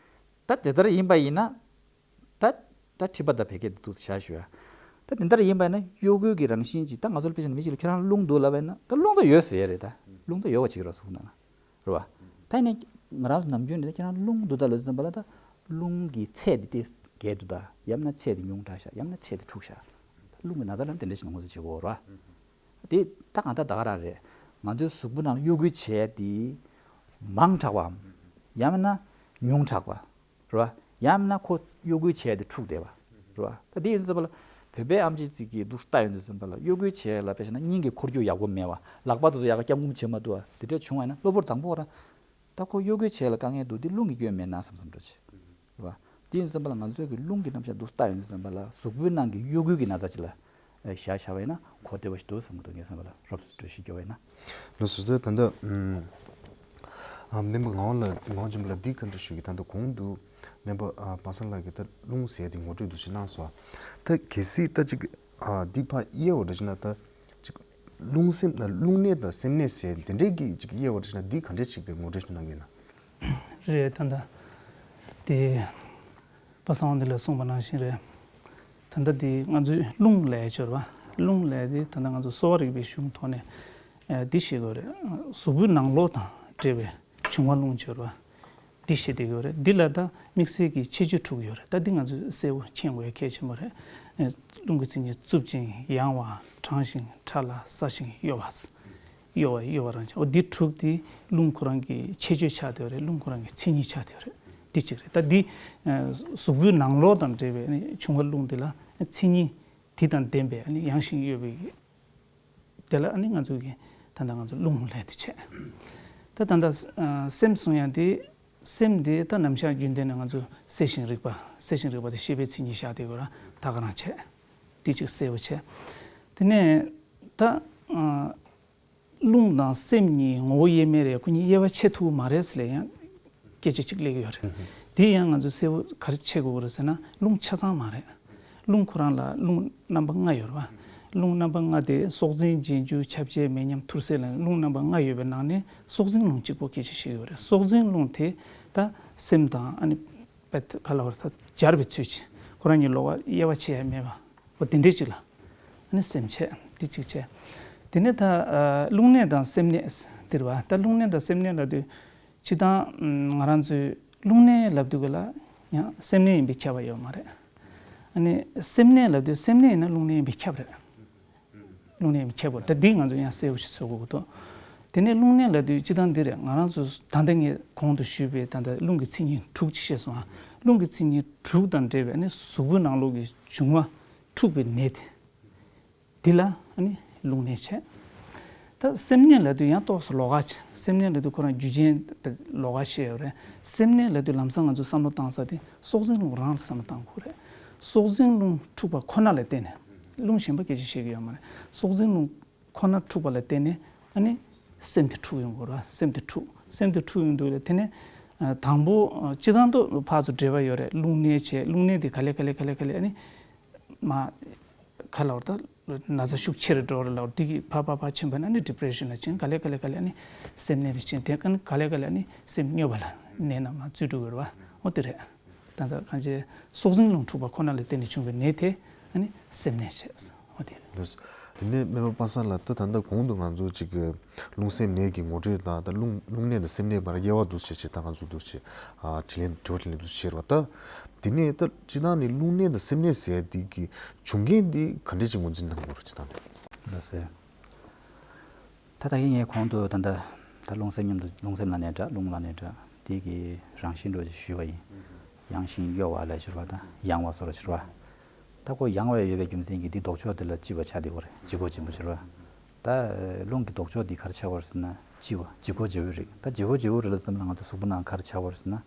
ད་དེ་ལྟར་ཡིན་པ་ཡིན་ན། ད་ད་མཁྲིས་པ་དང་བད་ཀན་དེ་འདུག་བཞག་ཞུ་ཡ། ད་དེ་ལྟར་ཡིན་པ་ཡིན་ན་གཡོ་འགུལ་གྱི་རང་བཞིན་གྱིས་ད་ང་ཚོར་དཔེ་བཞག་ན་མི་ཞིག་ལ་ཁྱེད་རང་རླུང་འདུག་ལབ་པ་ཡིན་ན་ད་རླུང་ད་ཡོད་ཟེར་ཡ་རེད། ད་རླུང་ད་ཡོད་པ་བྱེད་ཀྱི་རེད་གཟུགས་ནང་ལ། རེད་པ། ད་ཡིན་ན་ང་རང་ཚོ་ནམ་རྒྱུན་ནས་ད་ཁྱེད་རང་རླུང་འདུག་ད་ལབ་ཙམ་པ་ལ་ད་རླུང་གི་ཚད་དེ་དེ་བརྒལ་འདུག་ད་ཡང་ན་ཚད་དེ་ཉུང་དྲགས་ཤག་ཡང་ན་ཚད་དེ་འཁྲུགས་ཤག་ད་རླུང་གི་ན་ཚ་ལ་དེ་འདྲ་ཞིག་ངོས་འཛིན་བྱེད་དགོས་རེད་པ། དེ་ད་གང་ལྟར་ད་ག་རང་རེད། ང་ཚོའི་གཟུགས་པོ་ནང་གཡོ་འགུལ་བྱས་དེ་མང་དྲགས་པའམ་ཡང་མིན་ན་ཉུང་དྲགས་པ། རེད་པ། ཡང་མིན་ན་ཁོ་གཡོ་འགུལ་བྱས་ཏེ་འཁྲུགས་བསྡད་པ། རེད་པ། ད་དེ་ཡིན་ཙམ་པ་ལ་བོད་པའི་ཨེམ་ཆི་ཅིག་གིས་འདུག་ལྟ་ཡོང་དུས་ཙམ་པ་ལ་གཡོ་འགུལ་བྱས་ལ་དཔེ་བཞག་ན་སྙིང་གི་འཁོར་རྒྱུག་ཡག་པོ་མེད་པ། ལག་པ་དེ་ཚོ་ཡག་ག་བརྐྱང་བསྐུམ་བྱེད་མ་ཐུབ་པ་དེ་འདྲ་བྱུང་བ་ཡིན་ན་གློ་བུར་དང་པོ་རང་ད་ཁོ་གཡོ་འགུལ་བྱས་ལ་དཀའ་ངལ་འདུག་འདི་རླུང་གི་སྐྱོན་མེད་ན་བསམ་བསམ་འགྲོ་བྱེད། རེད་པ། དེ་ཡིན་ཙམ་པ་ལ་ང་ཚོའི་གི་རླུང་གི་རྣམ་གཞག་འདུག་ལྟ་ཡོང་དུས་ཙམ་པ་ལ་གཟུགས་པོའི་ནང་གི་གཡོ་འགུལ་གྱི་ན་ཚ་ཅིག་ལ་བཞག་བཞག་པ་ཡིན་ན་གོ་བདེ་བ་ཞིག་འདུག་བསམ་གྱི་འདུག་ངས་བསམ་པ་ལ་རོབ་ཙམ་འགྲེལ་བཤད་རྒྱོབ་པ་ཡིན་ན། ལགས་སོ། ད་ལྟ་ཨམ། ཨ། སྨན་པ་ངག་དབང་ལགས། ངག་དབང་ཆེན་པོ་ལགས་འདི་ག་འདྲ་ཞུ་གི། ད་ལྟ་གོང་དུ་སྨན་པ་ཨ་པ་སངས་ལགས་ཀྱིས་ད་རླུང་ཟེར་ཡ་དེ་ངོ་སྤྲོད་འདུག་ཅིག་གནང་སོང་། ད་གལ་སྲིད་ད་ཅིག་ཨ་འདི་ཕར་དབྱེ་བ་འདྲ་ཅིག་ན་ད་ཅིག་རླུང་སེམས་ད་རླུང་གནད་དང་སེམས་གནད་ཟེར་དེ་འདྲའི་གི་ཅིག་དབྱེ་བ་འདྲ་ཅིག་ན་འདི་ག་འདྲ་ཅིག་གི་ངོ་སྤྲོད་ཅིག་གནང་གི་ཡིན་ན། རེད། ད་ལྟ་དེ་པ་སངས་འདི་ལ་གསུངས་པ་ནང་བཞིན་རེད། ད་ལྟ་དེ་ང་ཚོས་རླུང་ལབ་ཡ་ཅིག་ཡོད་རེད་པ། རླུང་ལབ་ཡ་དེ་ད་ལྟ་ང་ཚོ་གསོ་བ་རིག་པའི་གཞུང་ཐོག་ནས་ཨ་འདི་བཤད་ཀྱི་ཡོད་རེད། གཟུགས་པོའི་ནང་ལོགས་དང་འབྲེལ་བའི་འབྱུང་བ་རླུང་ཅིག་ཡོད་རེད་པ། འདི་བཤད་བསྡད་ཀྱི་ཡོད་རེད། འདི་ལ་ད་དམིགས་བསལ་གྱི་ཁྱད་ཆོས་དྲུག་ཡོད་རེད། ད་འདི་ང་ཚོས་གསལ་པོ་མཁྱེན་དགོས་ཡ་གལ་ཆེན་པོ་རེད། རླུང་གི་མཚན་ཉིད་རྩུབ་ཅིང་ཡང་བ། གྲང་ཞིང་ཕྲ་ལ་སྲ་ཞིང་གཡོ་བ། གཡོ་བ་གཡོ་བ་རང་བྱུང་། འོ་འདི་དྲུག་དེ་རླུང་ཁོ་རང་གི་ཁྱད་ཆོས་ཆགས་བསྡད་ཡོད་རེད། རླུང་ཁོ་རང་གི་མཚན་ཉིད་ཆགས་བསྡད་ཡོད་རེད། འདི་གཅིག་རེད། ད་འདི་གཟུགས་པོའི་ནང་ལོགས་དང་འབྲེལ་བའི་ནི་འབྱུང་བ་རླུང་འདི་ལ་མཚན་ཉིད་དེ་དང་ལྡན་པའི་ནི་ཡང་ཞིང་གཡོ་བའི་དེ་ལ་ནི་ང་ཚོ་གི་ད་ལྟ་ང་ཚོ་རླུང་ལབ་དེ་བྱས། ད་ད་ལྟ་སེམས་གསུང་ཡ་དེ་སེམས་དེ་ད་ནམ་ཞག་རྒྱུན་ལྡན་ནས་ང་ཚོ་གསལ་ཞིང་རིག་པ། གསལ་ཞིང་རིག་པ་དེ་ཤེས་པའི་མཚན་ཉིད་བཞག་བསྡད་ཡོད་ར། ད་ག་རང་བྱས། དེ་གཅིག་གསལ་པོ་བྱས། དེ་ནས་ད་རླུང་དང་སེམས་གཉིས་ངོ་བོ་དབྱེར་མེད་རེད། ཁོ་གཉིས་དབྱེ་བ་ཕྱེ་ཐུབ་མ་རེད་ཟེར་ལ་ཡང་སྐད་ཆ་གཅིག་སླེབས་ཀྱི་ཡོད་རེད། དེ་ཡང་ང་ཚོས་གསལ་པོ་ག་རེ་བྱེད་དགོས་ཀྱི་རེད་ཟེར་ན་རླུང་ཆ་ཚང་མ་རེད། རླུང་ཁོ་རང་ལ་རླུང་རྣམ་པ་ལྔ་ཡོད་རེད་པ། རླུང་རྣམ་པ་ལྔ་དེ་སྲོག་འཛིན་རྗེས་འཇུག་ཁྱབ་བྱེད་མེ་མཉམ་ཐུར་སེལ་ལ་རླུང་རྣམ་པ་ལྔ་ཡོད་པའི་ནང་ནས་སྲོག་འཛིན་རླུང་གཅིག་པོ་སྐད་ཆ་བཤད་ཀྱི་ཡོད་རེད། སྲོག་འཛིན་རླུང་དེ་ད་སེམས་དང་ཨ་ནི་པད་ག་ལ་བར་ཐག་སྦྱར་བའི་ཚུལ་གྱིས་ཁོ་རང་གཉིས་ལོགས་ཀ་དབྱེ་བ་ཕྱེ་ཡ་མེད་པ། འོ་དེ་འདྲས་ཅིག་ལ་ཨ་ནི་སེམས་བྱས། འདི་གཅིག་བྱས། དེ་ནས་ད་ཨ་རླུང་གནད་དང་སེམས་གནད་འདི་རེད་པ། ད་རླུང་གནད་དང་སེམས་གནད་ལབ་དུས་སྤྱིར་བཏང་ང་རང་ཚོས་རླུང་གནད་ལབ་དུས་ག་ལ་ཡང་སེམས་གནད་ཡིན་པས་ཁྱབ་པ་ཡོད་མ་རེད། ཨ་ནི་སེམས་གནད་ལབ་དུས་སེམས་གནད་ཡིན་ན་རླུང་གནད་ཡིན་པས་ཁྱབ་རེད། རླུང་གནད་ཡིན་པས་ཁྱབ་དགོས། ད་འདི་ང་ཚོ་ཡང་གསལ་པོ་ཞིག་བཟོ་དགོས་ཀྱི་འདུག་དེ་ནས་རླུང་གནད་ལབ་དུས་སྤྱིར་བཏང་འདི་རེད། ང་རང་ཚོ་ད་ལྟ་ངས་གོང་དུ་ཞུས་པའི་ད་ལྟ་རླུང་གི་མཚན་ཉིད་དྲུག་ཅིག་བཤད་སོང་ཨ། རླུང་གི་མཚན་ཉིད་དྲུག་དང་འབྲེལ་བའི་ཨ་ནི་གཟུགས་པོའི་ནང་ལོགས་ཀྱི་འབྱུང་བ་འཁྲུགས་པའི་ནད་དེ། འདི་ལ་ཨ་ནི་རླུང་ནད་བྱས། ད་སེམས་ནད་ལབ་དུས་ཡང་ཏོག་ཙམ་ལོགས་ཀ་བྱས། སེམས་ནད་ལབ་དུས་ཁོ་རང་རྒྱུ་རྐྱེན་ལོགས་ཀ་བཤད་ཡོད་རེད། སེམས་ནད་ལབ་དུས་ལམ་སང་ང་ཚོས་བསམ་བློ་བཏང་ས་དེ་སྲོག་འཛིན་རླུང་རང་ལ་བསམ་བློ་བཏང་དགོས་རེད། སྲོག་འཛིན་རླུང་འཁྲུགས་པ་ཁོ་ན་ལ་བརྟེན་ནས་རླུང་གཞན་པ་སྐད་ཆ་བཤད་ཀྱི་ཡོད་མ་རེད། སྲོག་འཛིན་རླུང་ཁོ་ན་འཁྲུགས་པ་ལ་བརྟེན་ནས་ཨ་ནི་སེམས་དེ་འཁྲུགས་ཡོང་དགོས་རེད། སེམས་དེ་འཁྲུགས། སེམས་དེ་འཁྲུགས་ཡོང་དུས་ལ་དེ་ནས་ཨ་དང་པོ་ཨ་སྤྱིར་བཏང་དུ་ཕར་ཚུར་འབྲེལ་བ་ཡོད་རེད། རླུང་ནད་བྱས། རླུང་ནད་དེ་ག་ལེ་ག་ལེ་ག་ལེ་ག་ལེ་ཨ་ནི་མ་ག་ལབ་དགོས་རེད། ད་ན་ཚ་ཤུགས་ཆེ་རུ་འགྲོ་རེད་ལབ་དགོས་རེད། དེ་གིས་ཕར་ཕར་ཕར་ཕྱིན་པ་ན་ནི་ཌི་པི་རེ་ཤན་ལ་ཕྱིན། ག་ལེ་ག་ལེ་ག་ལེ་ཨ་ནི་སེམས་ནད་དེ་ཕྱིན། དེ་ཀ་ནི་ག་ལེ་ག་ལེ་ཨ་ནི་སེམས་སྨྱོ་བ་ལ་ནད་རྣམས་ལ་འཛུལ་འགྲོ་གི་རེད་པ། འོ་དེ་རེད། ད་ལྟ་གང་ཅི་སྲོག་འཛིན་རླུང་འཁྲུགས་པ་ཁོ་ན་ལ་བརྟེན་ནས་བྱུང་བའི་ནད་དེ་ཨ་ནི་སེམས་ནད་བྱས། འོ་དེ་རེད། ལགས། དེ་ནས་སྨན་པ་པ་སངས་ལགས། ད་ད་ལྟ་གོང་དུ་ང་ཚོ་ཅིག་གི་རླུང་སེམས་ནད་ཀྱི་ངོ་སྤྲོད་དང་། ད་རླུང་རླུང་ནད་དང་སེམས་ནད་བར་དབྱེ་བ་འདུག་ཅེས་ཅིག་ད་ང་ཚོ་འདུག་ཅེས་ཨ་དྲིས་ལན་དྲི་བ་དྲིས་ལན་འདུག་ཅེས་བྱས་པ། ད་དེ་ནས་ད་སྤྱིར་བཏང་ནས་རླུང་ནད་དང་སེམས་ནད་ཟེར་ཡ་དེ་གི་བྱུང་རྐྱེན་དེ་ག་འདྲས་ཅིག་ངོས་འཛིན་གནང་དགོས་རེད། སྤྱིར་བཏང་ནས། ལགས་སེ། ད་ད་གིན་ངས་གོང་དུ་ད་ལྟ་ད་རླུང་སེམས་མཉམ་དུ། རླུང་སེམས་ལབ་ནའི་འདྲ། རླུང་ལབ་ནའི་འདྲ། དེ་གི་རང་བཞིན་འདྲ་ཅིག་ཞུས་པ་ཡིན། ཡང་ཞིང་གཡོ་བ་ལབ་ཅིག་ཡོད་རེད་པ། ད་ཡང་བ་སོགས་ལབ་ཅིག་ཡོད་རེད་པ། ད་ཁོ་ཡང་བ་ཡོད་པའི་རྒྱུ་མཚན་གྱིས་དེའི་ལྡོག་ཕྱོགས་དེ་ལ་ལྕི་བ་ཆགས་བསྡད་ཡོད་རེད། ལྗིད་ཁོག་ལྗིད་པོ་ཅིག་ཡོད་རེད་པ། ད་རླུང་གི་ལྡོག་ཕྱོགས་དེ་ག་རེ་ཆགས་ཡོད་རེད་ཟེར་ན་ལྕི་བ། ལྗིད་ཁོག་ལྗིད་པོ་རེད། ད་ལྗིད་ཁོག་ལྗིད་པོ་རེད་ལབ་ཙམ་ལ་ང་ཚོ་གཟུགས་པོ་ནང་ག་རེ་ཆགས་ཡོད་རེད་ཟེར་ན།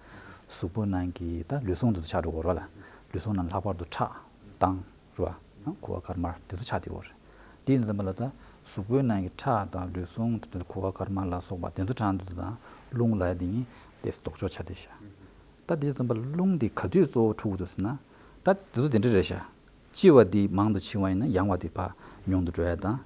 གཟུགས་པོ་ནང་གི་ད་ལུས་ཟུངས་དེ་ཚོ་ཆགས་འགྲོ་གི་ཡོད་རེད་པ་ལ། ལུས་ཟུངས་ནང་ལྷག་པར་དུ་ཁྲག་དང་། རེད་པ། ཁུ་བ་དཀར་དམར་དེ་ཚོ་ཆགས་བསྡད་ཡོད་རེད། དེ་ཡིན་ཙམ་པ་ལ་ད་ གཟུགས་པོའི་ནང་གི་ཁྲག་དང་ལུས་ཟུངས་དེ་ཚོ་ཁུ་བ་དཀར་དམར་ལ་སོགས་པ་དེ་ཚོ་གྲང་དུས་དང་རླུང་ལ་དེ་གཉིས་དེ་ལྡོག་ཕྱོགས་ཆ་དེ་བཞག་ད་དེ་ཙམ་པ་ལ་རླུང་དེ་ག་དུས་གཙོ་བོ་འཁྲུག་འདུག་ཟེར་ན། ད་དེ་ཚོ་དེ་འདྲ་རེད་ཤག་ལྕི་བ་འདི་མང་དུ་ཕྱིན་པ་ཡིན་ན་ཡང་བ་འདི་ཕར་ཉུང་དུ་འགྲོ་ཡ་དང་།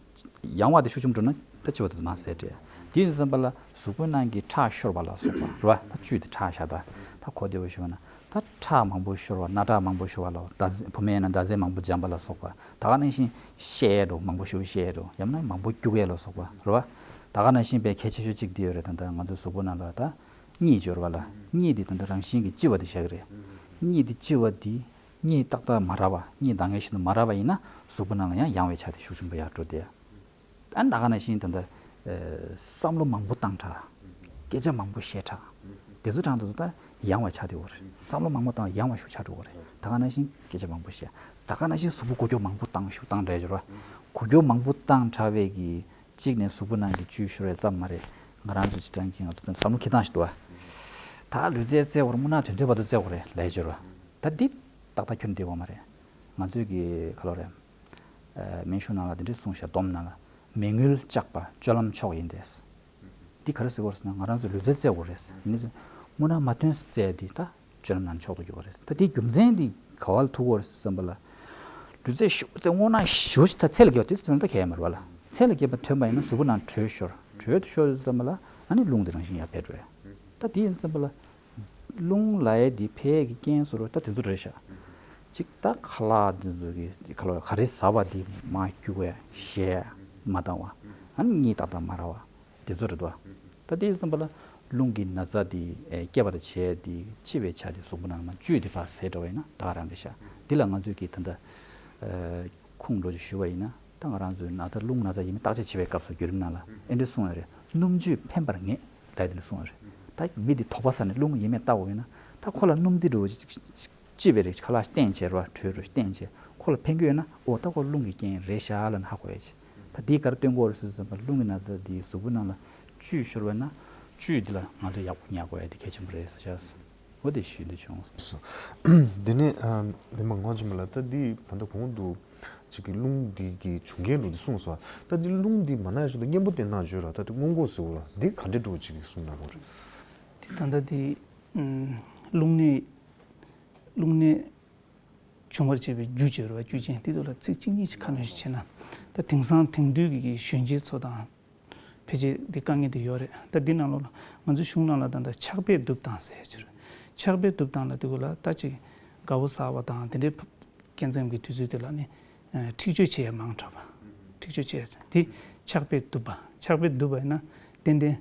ཡང་བ་འདི་ཤུགས་ཆེན་པོ་འགྲོ་ན་ད་ལྕི་བ་དེ་ཚོ་མར་ཟད་འགྲོ་ཡ། དེ་ཡིན་ཙམ་པ་ལ་གཟུགས་པོའི་ནང་གི་ཁྲག་ཤོར་བ་ལ་སོགས་པ་རེད་བ། ད་བཅུད་དེ་ཁྲག་བཞག་ད་ད་གོ་བདེ་བོ་ཞུ་བ་ན། ད་ཁྲག་མང་པོ་ཤོར་བ། སྣ་ཁྲག་མང་པོ་ཤོར་བ་ལ། ད་བུད་མེད་ཡིན་ན་ཟླ་ཟེ་མང་པོ་འཇམ་པ་ལ་སོགས་པ། ད་ག་ནང་བཞིན་བཤལ་འགྲོ། མང་པོ་ཞིག་བཤལ་འགྲོ། ཡང་ན་མང་པོ་སྐྱུག་ཡས་ལ་སོགས་པ་རེད་བ། ད་ག་ནང་བཞིན་པའི་གལ་ཆེ་ཤོས་གཅིག་འདི་ཡོད་རེད། ད་ལྟ་ང་ཚོའི་གཟུགས་པོ་ནང་ལ་ད་གཉིད་སྦྱོར་བ་ལ། གཉིད་འདི་ད་ལྟ་རང་བཞིན་གྱི་ལྕི་བ་འདི་བཞག་གི་རེད། གཉིད་འདི་ལྕི་བ་འདི་གཉིད་ཏག་ཏག་མ་རག་པ། གཉིད་འདང་ངེས་ཤིག་ཏུ་མ་རག་པ་ཡིན་ན་གཟུགས་པོ་ནང་ལ་ཡང་ཡང་བའི་ཆ་དེ་ཤུགས་ཆེན་པོ་ཡར་འགྲོ་བསྡད། ཨ་ནི་ད་ག་ནང་བཞིན་ད་ལྟ་ཨ་བསམ་བློ་མང་པོ་བཏང་དྲགས། སྐད་ཆ་མང་པོ་བཤད་དྲགས། དེ་ཚོ་གྲང་དུ་ད་ཡང་བ་ཆགས་བསྡད་ཡོད་རེད། བསམ་བློ་མང་པོ་བཏང་ཡང་བ་ཤུགས་ཆགས་འགྲོ་གི་རེད། ད་ག་ནང་བཞིན་སྐད་ཆ་མང་པོ་བཤད། ད་ག་ནང་བཞིན་གཟུགས་པོ་འགུལ་སྐྱོད་མང་པོ་བཏང་ཤུགས་བཏང་འདྲ་ཡོད་རེད། འགུལ་སྐྱོད་མང་པོ་བཏང་དྲགས་པའི་གི་གཅིག་ནས་གཟུགས་པོ་ནང་གི་བཅུད་ཤོར་བའི་ཙམ་མ་རེད། ང་རང་ཚོ་སྤྱིར་བཏང་གི་ང་ཚོ་བསམ་བློ་འཁྱེར་སྟངས་ཤིག་འདུག་བ། ད་ལུས་རྩལ་རྩེ་བར་སྨོན་ལམ་དོན་འདོད་བར་དུ་རྩེ་དགོས་རེད་ལབ་ཡོད་རེད་བ། ད་འདི་ཏག་ཏག་ཁྱོན་བསྡད་ཡོད་མ་རེད། ང་ཚོས་ཀྱི་ག་ལོ་རེད། ཨ་སྨན་གཞུང་ནང་ལ་འདི་འདྲས་གསུངས་ཤག་སྡོམ་ནང་ལ། མི་མངོན་བཅག་པ་སྤྱོད་ལམ་མཆོག་ཡིན་ཏེ། འདི་ག་རེ་ཟེར་དགོས་རེད་ཟེར་ན་ང་རང་ཚོ་ལུས་རྩལ་རྩེ་དགོས་རེད། ཡིན་ནའི་སྨོན་ལམ་མ་ཐོན་རྩེ་འདི་ད་སྤྱོད་ལམ་ནང་མཆོག་ཏུ་གྱུར་པ་རེད། ད་དེའི་རྒྱུ་མཚན་འདི་ག་བ་ལ་ཐུག་གོ་རེད་བསམ་པ་ལ། ལུས་རྩལ་ཞུ་རྩེ་སྔོ་ན་ཞུ་ཞིག་ད་ཚེ་ལ་དགེ་བ་དེ་ཚོ་ད་གལ་མ་རེད་བ་ལ། ཚེ་ལ་དགེ་བ་ཐོན་པ་ཡིན་ན་གཟུགས་པོ་ནང་དྲོད་ཤོར། དྲོད་ཤོར་བསམ་པ་ལ་ཨ་ནི་རླུང་དེ་རང་བཞིན་ཡར་འཕེལ་འགྲོ་ཡ། ད་དེ་ཡིན་བསམ་པ་ལ། རླུང་ལ་ཡ་དེ་འཕེལ་ཡས་ཀྱི་རྐྱེན་བཟོ་རོགས་ད་དེ་ཚོ་རེད་ཤག་གཅིག་ད་ཁ་ལག་དེ་ཚོ་གི་ཁ་ལག་ག་རེ་ཟ་བ་དེ་མར་སྐྱུག་པ་བཤལ་མ་བཏང་བ། ཨ་ནི་གཉིད་ཏག་ཏག་མ་རག་པ། དེ་ཚོ་རེད་དོ། ད་དེ་ཡིན་བསམ་པ་ལ་རླུང་གི་ན་ཚ་དེ་ཨེ་སྐྱེ་བ་དང་བྱེད་ཡས་དེ་ལྕི་བའི་ཆ་དེ་གཟུགས་པོ་ནང་ལ་བཅུད་དེ་ཕར་ཟད་འགྲོ་བ་ཡིན་ན་ད་ག་རང་རེད་ཤག་འདི་ལ་ང་ཚོས་ཀྱི་ད་ལྟ་ཨེ་ཁུངས་འགྲོ་ཅིག་ཞུ་བ་ཡིན་ན། ད་ང་རང་ཚོའི་ན་ཚ་རླུང་ན་ཚ་ཡིན་མིན་བརྟག་དཔྱད་བྱེད་པའི་སྐབས་སུ་བརྒྱུད་རིམ་ནང་ལ་ཨེ་འདྲ་གསུངས་ཡོད་རེད། སྣུམ་བཅུད་ཕན་པར་ངེས་ལབ་དེ་འདྲ་གསུངས་ཡོད་རེད། ད་མི་འདི་དོགས་པ་ཟ་ནས་རླུང་ཡིན་མིན་བལྟ་དགོས་ཡིན་ན་ད་ཁོ་ལ་སྣུམ་རྩི་འདྲ་བོ་ཅིག་ཅིག་ཅིག་ལྕི་བའི་རིགས་ཁ་ལག་བསྟེན་བྱས་རོ་དྲོད་རོ་བསྟེན་བྱས་ཁོ་ལ་ཕན་གྱི་ཡོད་ན་ཨོ་ད་ཁོ་རླུང་གི་རྐྱེན་རེད་ཤག་ལབ་ནས་ཧ་གོ་ཡ་ཅིག་ད་འདིས་ག་རེ་སྟོན་གྱི་ཡོད་རེད་ཟེར་ཙམ་པ་རླུང་གི་ན་ཚ་འདི་གཟུགས་པོ་ནང་ལ་བཅུད་ཤོར་བས་ན་བཅུད་འདི་ལ་ང་ཚོས་ཡག་པོ་ཉར་དགོས་ཡ་དེ་གལ་ཆེན་པོ་རེད་ཟེར་ཤག་འོ་དེ་ཞུ་འདོད་བྱུང་། སོ། དེ་ནས་ཨ་མི་མང་ངོ་ཅི་མ་ལ་ད་འདི་ད་ལྟ་གོང་དུ་ཅིག་གི་རླུང་འདི་གི་བྱུང་རྐྱེན་འགྲོ་འདི་གསུངས་སོ། ད་འདི་རླུང་འདི་མ་ན་ཡ་ཞིག་ཏུ་གཉེན་པོ་བསྟེན་གནང་བརྗོད་ར་ད་འདི་སྔོན་འགོག་ཟེར་བ་ལ་འདི་ག་འདྲ་འགྲོ་ཅིག་གི་གསུངས་གནང་དགོས་རེད། འདི་ད་ལྟ་འདི་ཨུམ་རླུང་ནད་རླུང་ནད་བྱུང་བར་བྱེད་པའི་རྒྱུ་བྱེད་ར་རྒྱུ་ཅན་འདི་ཚོ་ལ་ཚིག་གཅིག་གཉིས་ཤིག་ཁ་སྣོན་ཞིག་བྱས་ན། ད་དེང་སང་དེང་དུས་ཀྱི་གཞོན་སྐྱེས་ཚོ་དང་། ཕལ་ཆེར་འདི་དཀའ་ངལ་འདི་ཡོད་རེད། ད་འདི་ནང་ལོགས་ལ་ང་ཚོའི་གཞུང་ནང་ལ་ད་ལྟ་ཆག་པས་དུབ་དང་ཟེར་ཡ་ཅིག་རེད། ཆག་པས་དུབ་དང་ལ་འདི་གུ་ལ་ད་ཅིག་དགའ་བོ་ཟ་བ་དང་དེ་འདྲའི་སྐྱེ་མཚམས་ཀྱི་དུས་ཚོད་དེ་ལ་ནི་འཁྲིག་སྤྱོད་བྱེད་ཡ་མང་དྲགས་པ། འཁྲིག་སྤྱོད་བྱེད་ཡ་འདི་ཆག་པས་དུབ་པ། ཆག་པས་དུབ་པ་ཡིན་ན་ཏན་ཏན་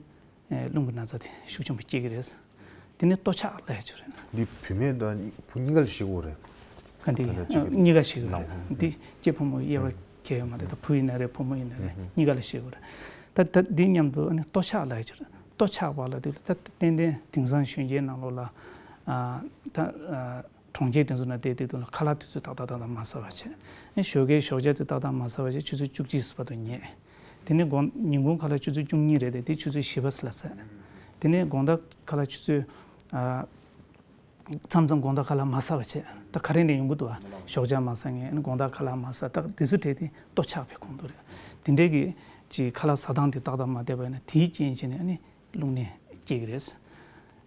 རླུང་གི་ན་ཚ་དེ་ཤུགས་ཆེན་པོ་སྐྱེ་གི་རེད། དེ་ནས་ལྟོ་ཆག་ལབ་ཡ་ཅིག་རེད། འདི་བུད་མེད་དང་བུ་གཉིས་ཀ་ལ་ཤེས་དགོས་རེད། ག་འདི་ད་ལྟ་ཅིག་གི་གཉིས་ཀ་ཤེས་དགོས་ནང་རེད། འདི་སྐྱེས་ཕོ་མོ་དབྱེ་བ་གལ་ཡོད་མ་རེད། ད་བུ་ཡིན་ན་རེད་བུ་མོ་ཡིན་ན་རེད་གཉིས་ཀ་ལ་ཤེས་དགོས་རེད། ད་ད་འདི་མཉམ་དུ་ཨ་ནི་ལྟོ་ཆག་ལབ་ཡ་ཅིག་རེད། ལྟོ་ཆག་པ་ལ་དུས་ལ་ད་ཏན་ཏན་དེང་སང་གཞོན་སྐྱེས་ནང་ལོགས་ལ་ཨ་ད་ཨ་གྲོང་ཁྱེར་དེ་ཚོ་ན་བསྡད་དུས་ལ་ཁ་ལག་དུས་ཚོད་ཏག་ཏག་ཏག་ཏག་མ་ཟ་བ་བྱས། ཨ་ཞོགས་ཀའི་ཞོགས་ཇ་དེ་ཏག་ཏག་མ་ཟ་བ་བྱས་ཆུ་ཚོད་བཅུ་གཅིག་བར་དུ་ཉལ། དེ་ནས་དགོང་ཉིན་གུང་ཁ་ལག་ཆུ་ཚོད་བཅུ་གཉིས་རེད་དེ་དེ་ཆུ་ཚོད་བཞི་པ་ལ་ཟ། དེ་ནས་དགོང་དག་ཁ་ལག་ཆུ་ཚོད་ཨ་མཚམས་མཚམས་དགོང་དག་ཁ་ལག་མ་ཟ་བ་བྱས། ད་ག་རེ་ནས་ཡོང་གི་འདུག་ཨ། ཞོགས་ཇ་མ་ཟ་མཁན་ཨ་ནི་དགོང་དག་ཁ་ལག་མ་ཟ། ད་དེ་ཚོ་གྲས་དེ་ལྟོ་ཆག་པའི་ཁོངས་གཏོགས་རེད། དེ་འདྲའི་གི་ཅིག་ཁ་ལག་ཟ་སྟངས་དེ་ཏག་ཏག་མ་བསྡད་པ་ཡིན་ན་དེའི་རྐྱེན་བྱས་ནས་ཨ་ནི་རླུང་ནད་སྐྱེ་གི་རེད།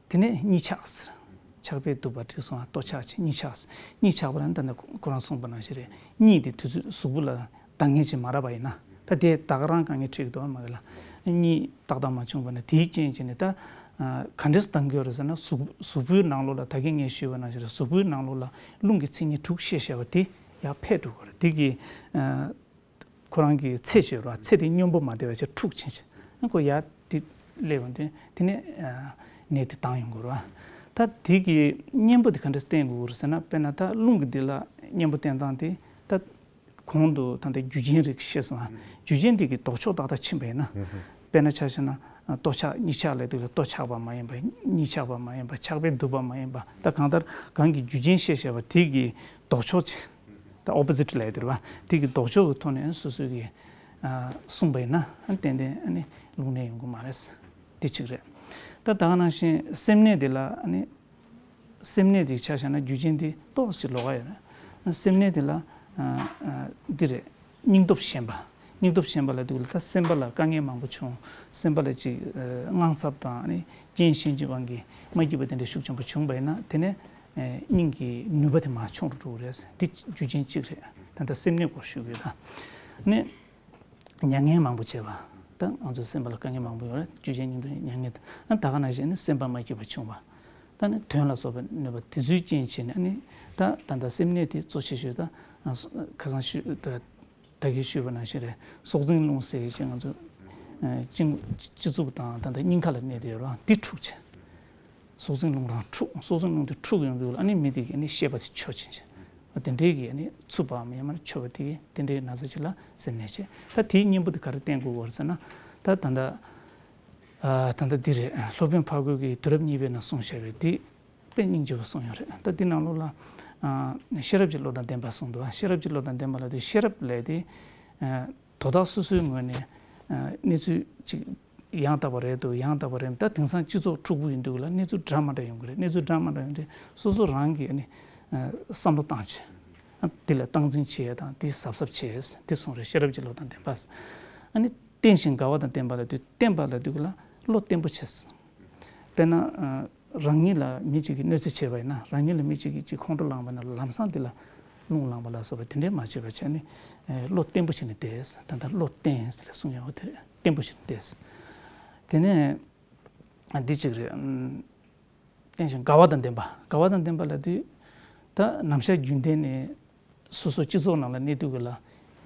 དེ་ནས་གཉིད་ཆག་ཟེར། ཆག་པས་དུབ་པ་དྲིལ་སོང་ཨ་ལྟོ་ཆག་ཅིག་གཉིད་ཆག་ཟེར། གཉིད་ཆག་པ་ལ་ད་ནི་ཁོ་རང་གསུངས་པ་ནང་བཞིན་རེད། གཉིད་དེ་དུས་ཚོད་གཟུགས་པོ་ལ་འདང་ངེས་ཅིག་མ་རག་པ་ཡིན་ན་ད་དེ་ད་ག་རང་དཀའ་ངལ་འཕྲད་ཀྱི་འདུག་ཨ་མ་གི་ལ། གཉིད་ཏག་ཏག་མ་བྱུང་བ་ན་དེའི་རྐྱེན་བྱས་ནས་ད་ག་འདྲས་འདང་གི་ཡོད་རེད་ཟེར་ན་གཟུགས་གཟུགས་པོའི་ནང་ལོགས་ལ་ད་གིན་ངས་ཞུས་པ་ནང་བཞིན་རེད། གཟུགས་པོའི་ནང་ལོགས་ལ་རླུང་གི་མཚན་ཉིད་དྲུག་བཤད་བཤད་པ་དེ་ཡར་འཕེལ་འགྲོ་གི་རེད། དེ་གི་ཁོ་རང་གི་ཚེ་ཞེས་ར་ཚེ་དེ་སྙོམས་པོ་མ་བདེ་བ་ཞིག་འཁྲུག་ཕྱིན་ཞིང་ཁོ་ཡར་དེ་སླེབས་ཡོང་དུས་དེ་ནས་ནད་དེ་ལྡང་ཡོང་གི་རེད་བ། ད་དེ་གི་གཉེན་པོ་དེ་ག་འདྲ་བསྟེན་དགོས་རེད་ཟེར་ན་དཔེར་ན་ད་རླུང་གི་འདི་ལ་གཉེན་པོ་བསྟེན་སྟངས་དེ་ད་གོང་དུ་ད་ལྟ་རྒྱུ་རྐྱེན་རིགས་བཤད་སོང་ཨ། རྒྱུ་རྐྱེན་དེ་གི་ལྡོག་ཕྱོགས་ཏག་ཏག་ཕྱིན་པ་ཡིན་ན། དཔེར་ན་ཆ་བཞག་ན་ལྟོ་ཆག་གཉིད་ཆག་ལབ་དུས་ལ་ལྟོ་ཆག་པ་མ་ཡིན་པ་གཉིད་ཆག་པ་མ་ཡིན་པ་ཆག་པས་དུབ་པ་མ་ཡིན་པ་ད་གང་ལྟར་གང་གི་རྒྱུ་རྐྱེན་བཤད་བཤད་པ་དེ་གི་ལྡོག་ཕྱོགས་ཅིག་ད་ཨོ་པོ་ཟིཊ་ལབ་ཡ་དེ་རེད་བ། དེ་གི་ལྡོག་ཕྱོགས་ཀྱི་ཐོག་ནས་སོ་སོ་གིས་གསུངས་པ་ཡིན་ན་ཏན་ཏན་ཨ་ནི་རླུང་ནད་ཡོང་གི་མ་རེད། དེ་གཅིག་རེད། ད་ད་ག་ནང་བཞིན་སེམས་ནད་དེ་ལ་ཨ་ནི་སེམས་ནད་དེ་ཆ་བཞག་ན་རྒྱུ་རྐྱེན་དེ་ཏོག་ཙམ་ལོགས་ཀ་ཡོད་རེད། སེམས་ནད་དེ་ལ་འདི་རེད། སྙིང་སྟོབས་ཞན་པ། སྙིང་སྟོབས་ཞན་པ་ལབ་དུས་ལ་ད་སེམས་པ་ལ་དཀའ་ངལ་མང་པོ་བྱུང་། སེམས་པ་ལ་ཅིག་དངངས་འཚབ་དང་ཨ་ནི་རྐྱེན་གཞན་གྱི་དབང་གིས་མ་སྐྱིད་པ་དེ་འདྲ་ཤུགས་ཆེན་པོ་བྱུང་བ་ཡིན་ན་དེ་ནས་སྙིང་གི་ནུས་པ་དེ་མར་ཆུང་རུ་འགྲོ་གི་རེད། འདི་རྒྱུ་རྐྱེན་གཅིག་རེད། ད་ལྟ་སེམས་ནད་སྐོར་ཞུ་གི་ཡོད་ད། ནས་མྱ་ངན་མང་པོ་བྱས་པ། ད་ང་ཚོའི་སེམས་པ་ལ་དཀའ་ངལ་མང་པོ་ཡོད་རེད། ཆོས་ཅན་སྙིང་སྟོབས་མྱ་ངན་དང་། ཨ་ད་ག་ནང་བཞིན་ནི་སེམས་པ་མ་སྐྱིད་པ་བྱུང་བ། ད་ནི་དོན་ལ་སོགས་པའི་གནོད་པ་དེ་ཚོའི་རྐྱེན་བྱས་ནས་ཨ་ནི་ད་ད་ལྟ་སེམས་ནད་དེ་གཙོ་ཆེ་ཤོས་ད་ཁ་སང་ཞུས་ད་ད་གིན་ཞུས་པ་ནང་བཞིན་རེད། སྲོག་འཛིན་རླུང་ཟེར་ཞིག་ང་ཚོ་སྤྱི་སྤྱི་གཙུག་དང་ད་ལྟ་སྙིང་ཁ་ལ་གནས་བསྡད་ཡོད་རེད། འདི་འཁྲུགས་བྱས། སྲོག་འཛིན་རླུང་རང་འཁྲུགས། སྲོག་འཛིན་རླུང་དེ་འཁྲུགས་ཡོང་དུས་ལ་ཨ་ནི་མི་དེ་གི་ཨ་ནི་ཤེས་པ་དེ་འཆོས་ཕྱིན་ཆད། དེ་འདྲའི་གི་ཨ་ནི་འཚུབ་པའམ་ཡང་མིན་འཆོས་པ་དེ་གི་དེ་འདྲའི་ན་ཚ་ཅིག་ལ་སེམས་ནད་བྱས། ད་དེའི་གཉེན་པོ་དེ་ག་རེ་བསྟེན་དགོས་ཀྱི་ཡོད་རེད་ཟེར་ན། ད་ད་ལྟ་ཨ་ད་ལྟ་འདི་རེད། སློབ་དཔོན་ཕ་རྒོད་ཀྱིས་དུས་རབས་གཉིས་པའི་ནང་གསུངས་བཞག་པའི་འདི་དཔེ་སྙིང་རྗེ་པོ་གསུངས་ཡོད་རེད། ད་འདི་ནང་ལོགས་ལ་ཨ་ཤེས་རབ་ཀྱི་བློ་དང་ལྡན་པ་གསུངས་འདུག་ཤེས་རབ་ཀྱི་བློ་དང་ལྡན་པ་ལབ་དུས་ཤེས་རབ་ལས་དེ་ཨ་དོ་བདག་སོ་སོའི་ངོས་ནས་ཨ་གནས་ཚུལ་ཅིག་ཡང་དག་པ་རེད་འདུག་ཡང་དག་པ་རེད། ད་དེང་སང་སྤྱི་ཚོགས་འཁྲུག་པོ་ཡིན་དུས་ལ་གནས་ཚུལ་འདྲ་མ་འདྲ་ཡོང་གི་རེད། གནས་ཚུལ་འདྲ་མ་འདྲ་ཡོང་དུས་སོ་སོ་རང་གིས་ཨ་ནི་ཨ་བསམ་བློ་བཏང་བྱས། ཨ་འདི་ལ་སྟངས་འཛིན་བྱེད་ཡ་དང་འདི་གཟབ་གཟབ་བྱེད། འདི་གསུངས་རེད། ཤེས་རབ་ཀྱི་བློ་དང་ལྡན་པ། ཨ་ནི་བསྟེན་ཞིང་དགའ་བ་དང་ལྡན་པ་ལབ་དུས་བསྟེན་པ་ལབ་དུས་ལ་བློ་བརྟན་པོ་བྱས། དཔེར་ན་ཨ་རང་ཉིད་ལ་མི་གཅིག་གིས་གནོད་འཚེ་བྱས་པ་ཡིན་ན། རང་ཉིད་ལ་མི་གཅིག་གིས་ཅིག་ཁོང་ཁྲོ་ལངས་པ་ཡིན་ན་ལམ་སང་འདི་ལ་རླུང་ལངས་པ་ལ་སོགས་པ་དེ་འདྲས་མ་བྱས་པ་བྱས་ནས་ཨ་བློ་བརྟན་པོ་བྱས་ནས་བསྡད། ད་ལྟ་བློ་བརྟན་ཟེར་ལ་གསུང་ཡག་པོ་དེ་རེད། བརྟན་པོ་བྱས་ནས་བསྡད། དེ་ནས་ཨ་འདི་གཅིག་རེད། ཨམ། བརྟེན་ཞིང་དགའ་བ་དང་ལྡན་པ། དགའ་བ་དང་ལྡན་པ་ལབ་དུས་ད་ནམ་ཞག་རྒྱུན་ལྡན་ནས་སོ་སོ་སྤྱི་ཚོགས་ནང་ལ་གནས་དུས་ཀྱི་ལ་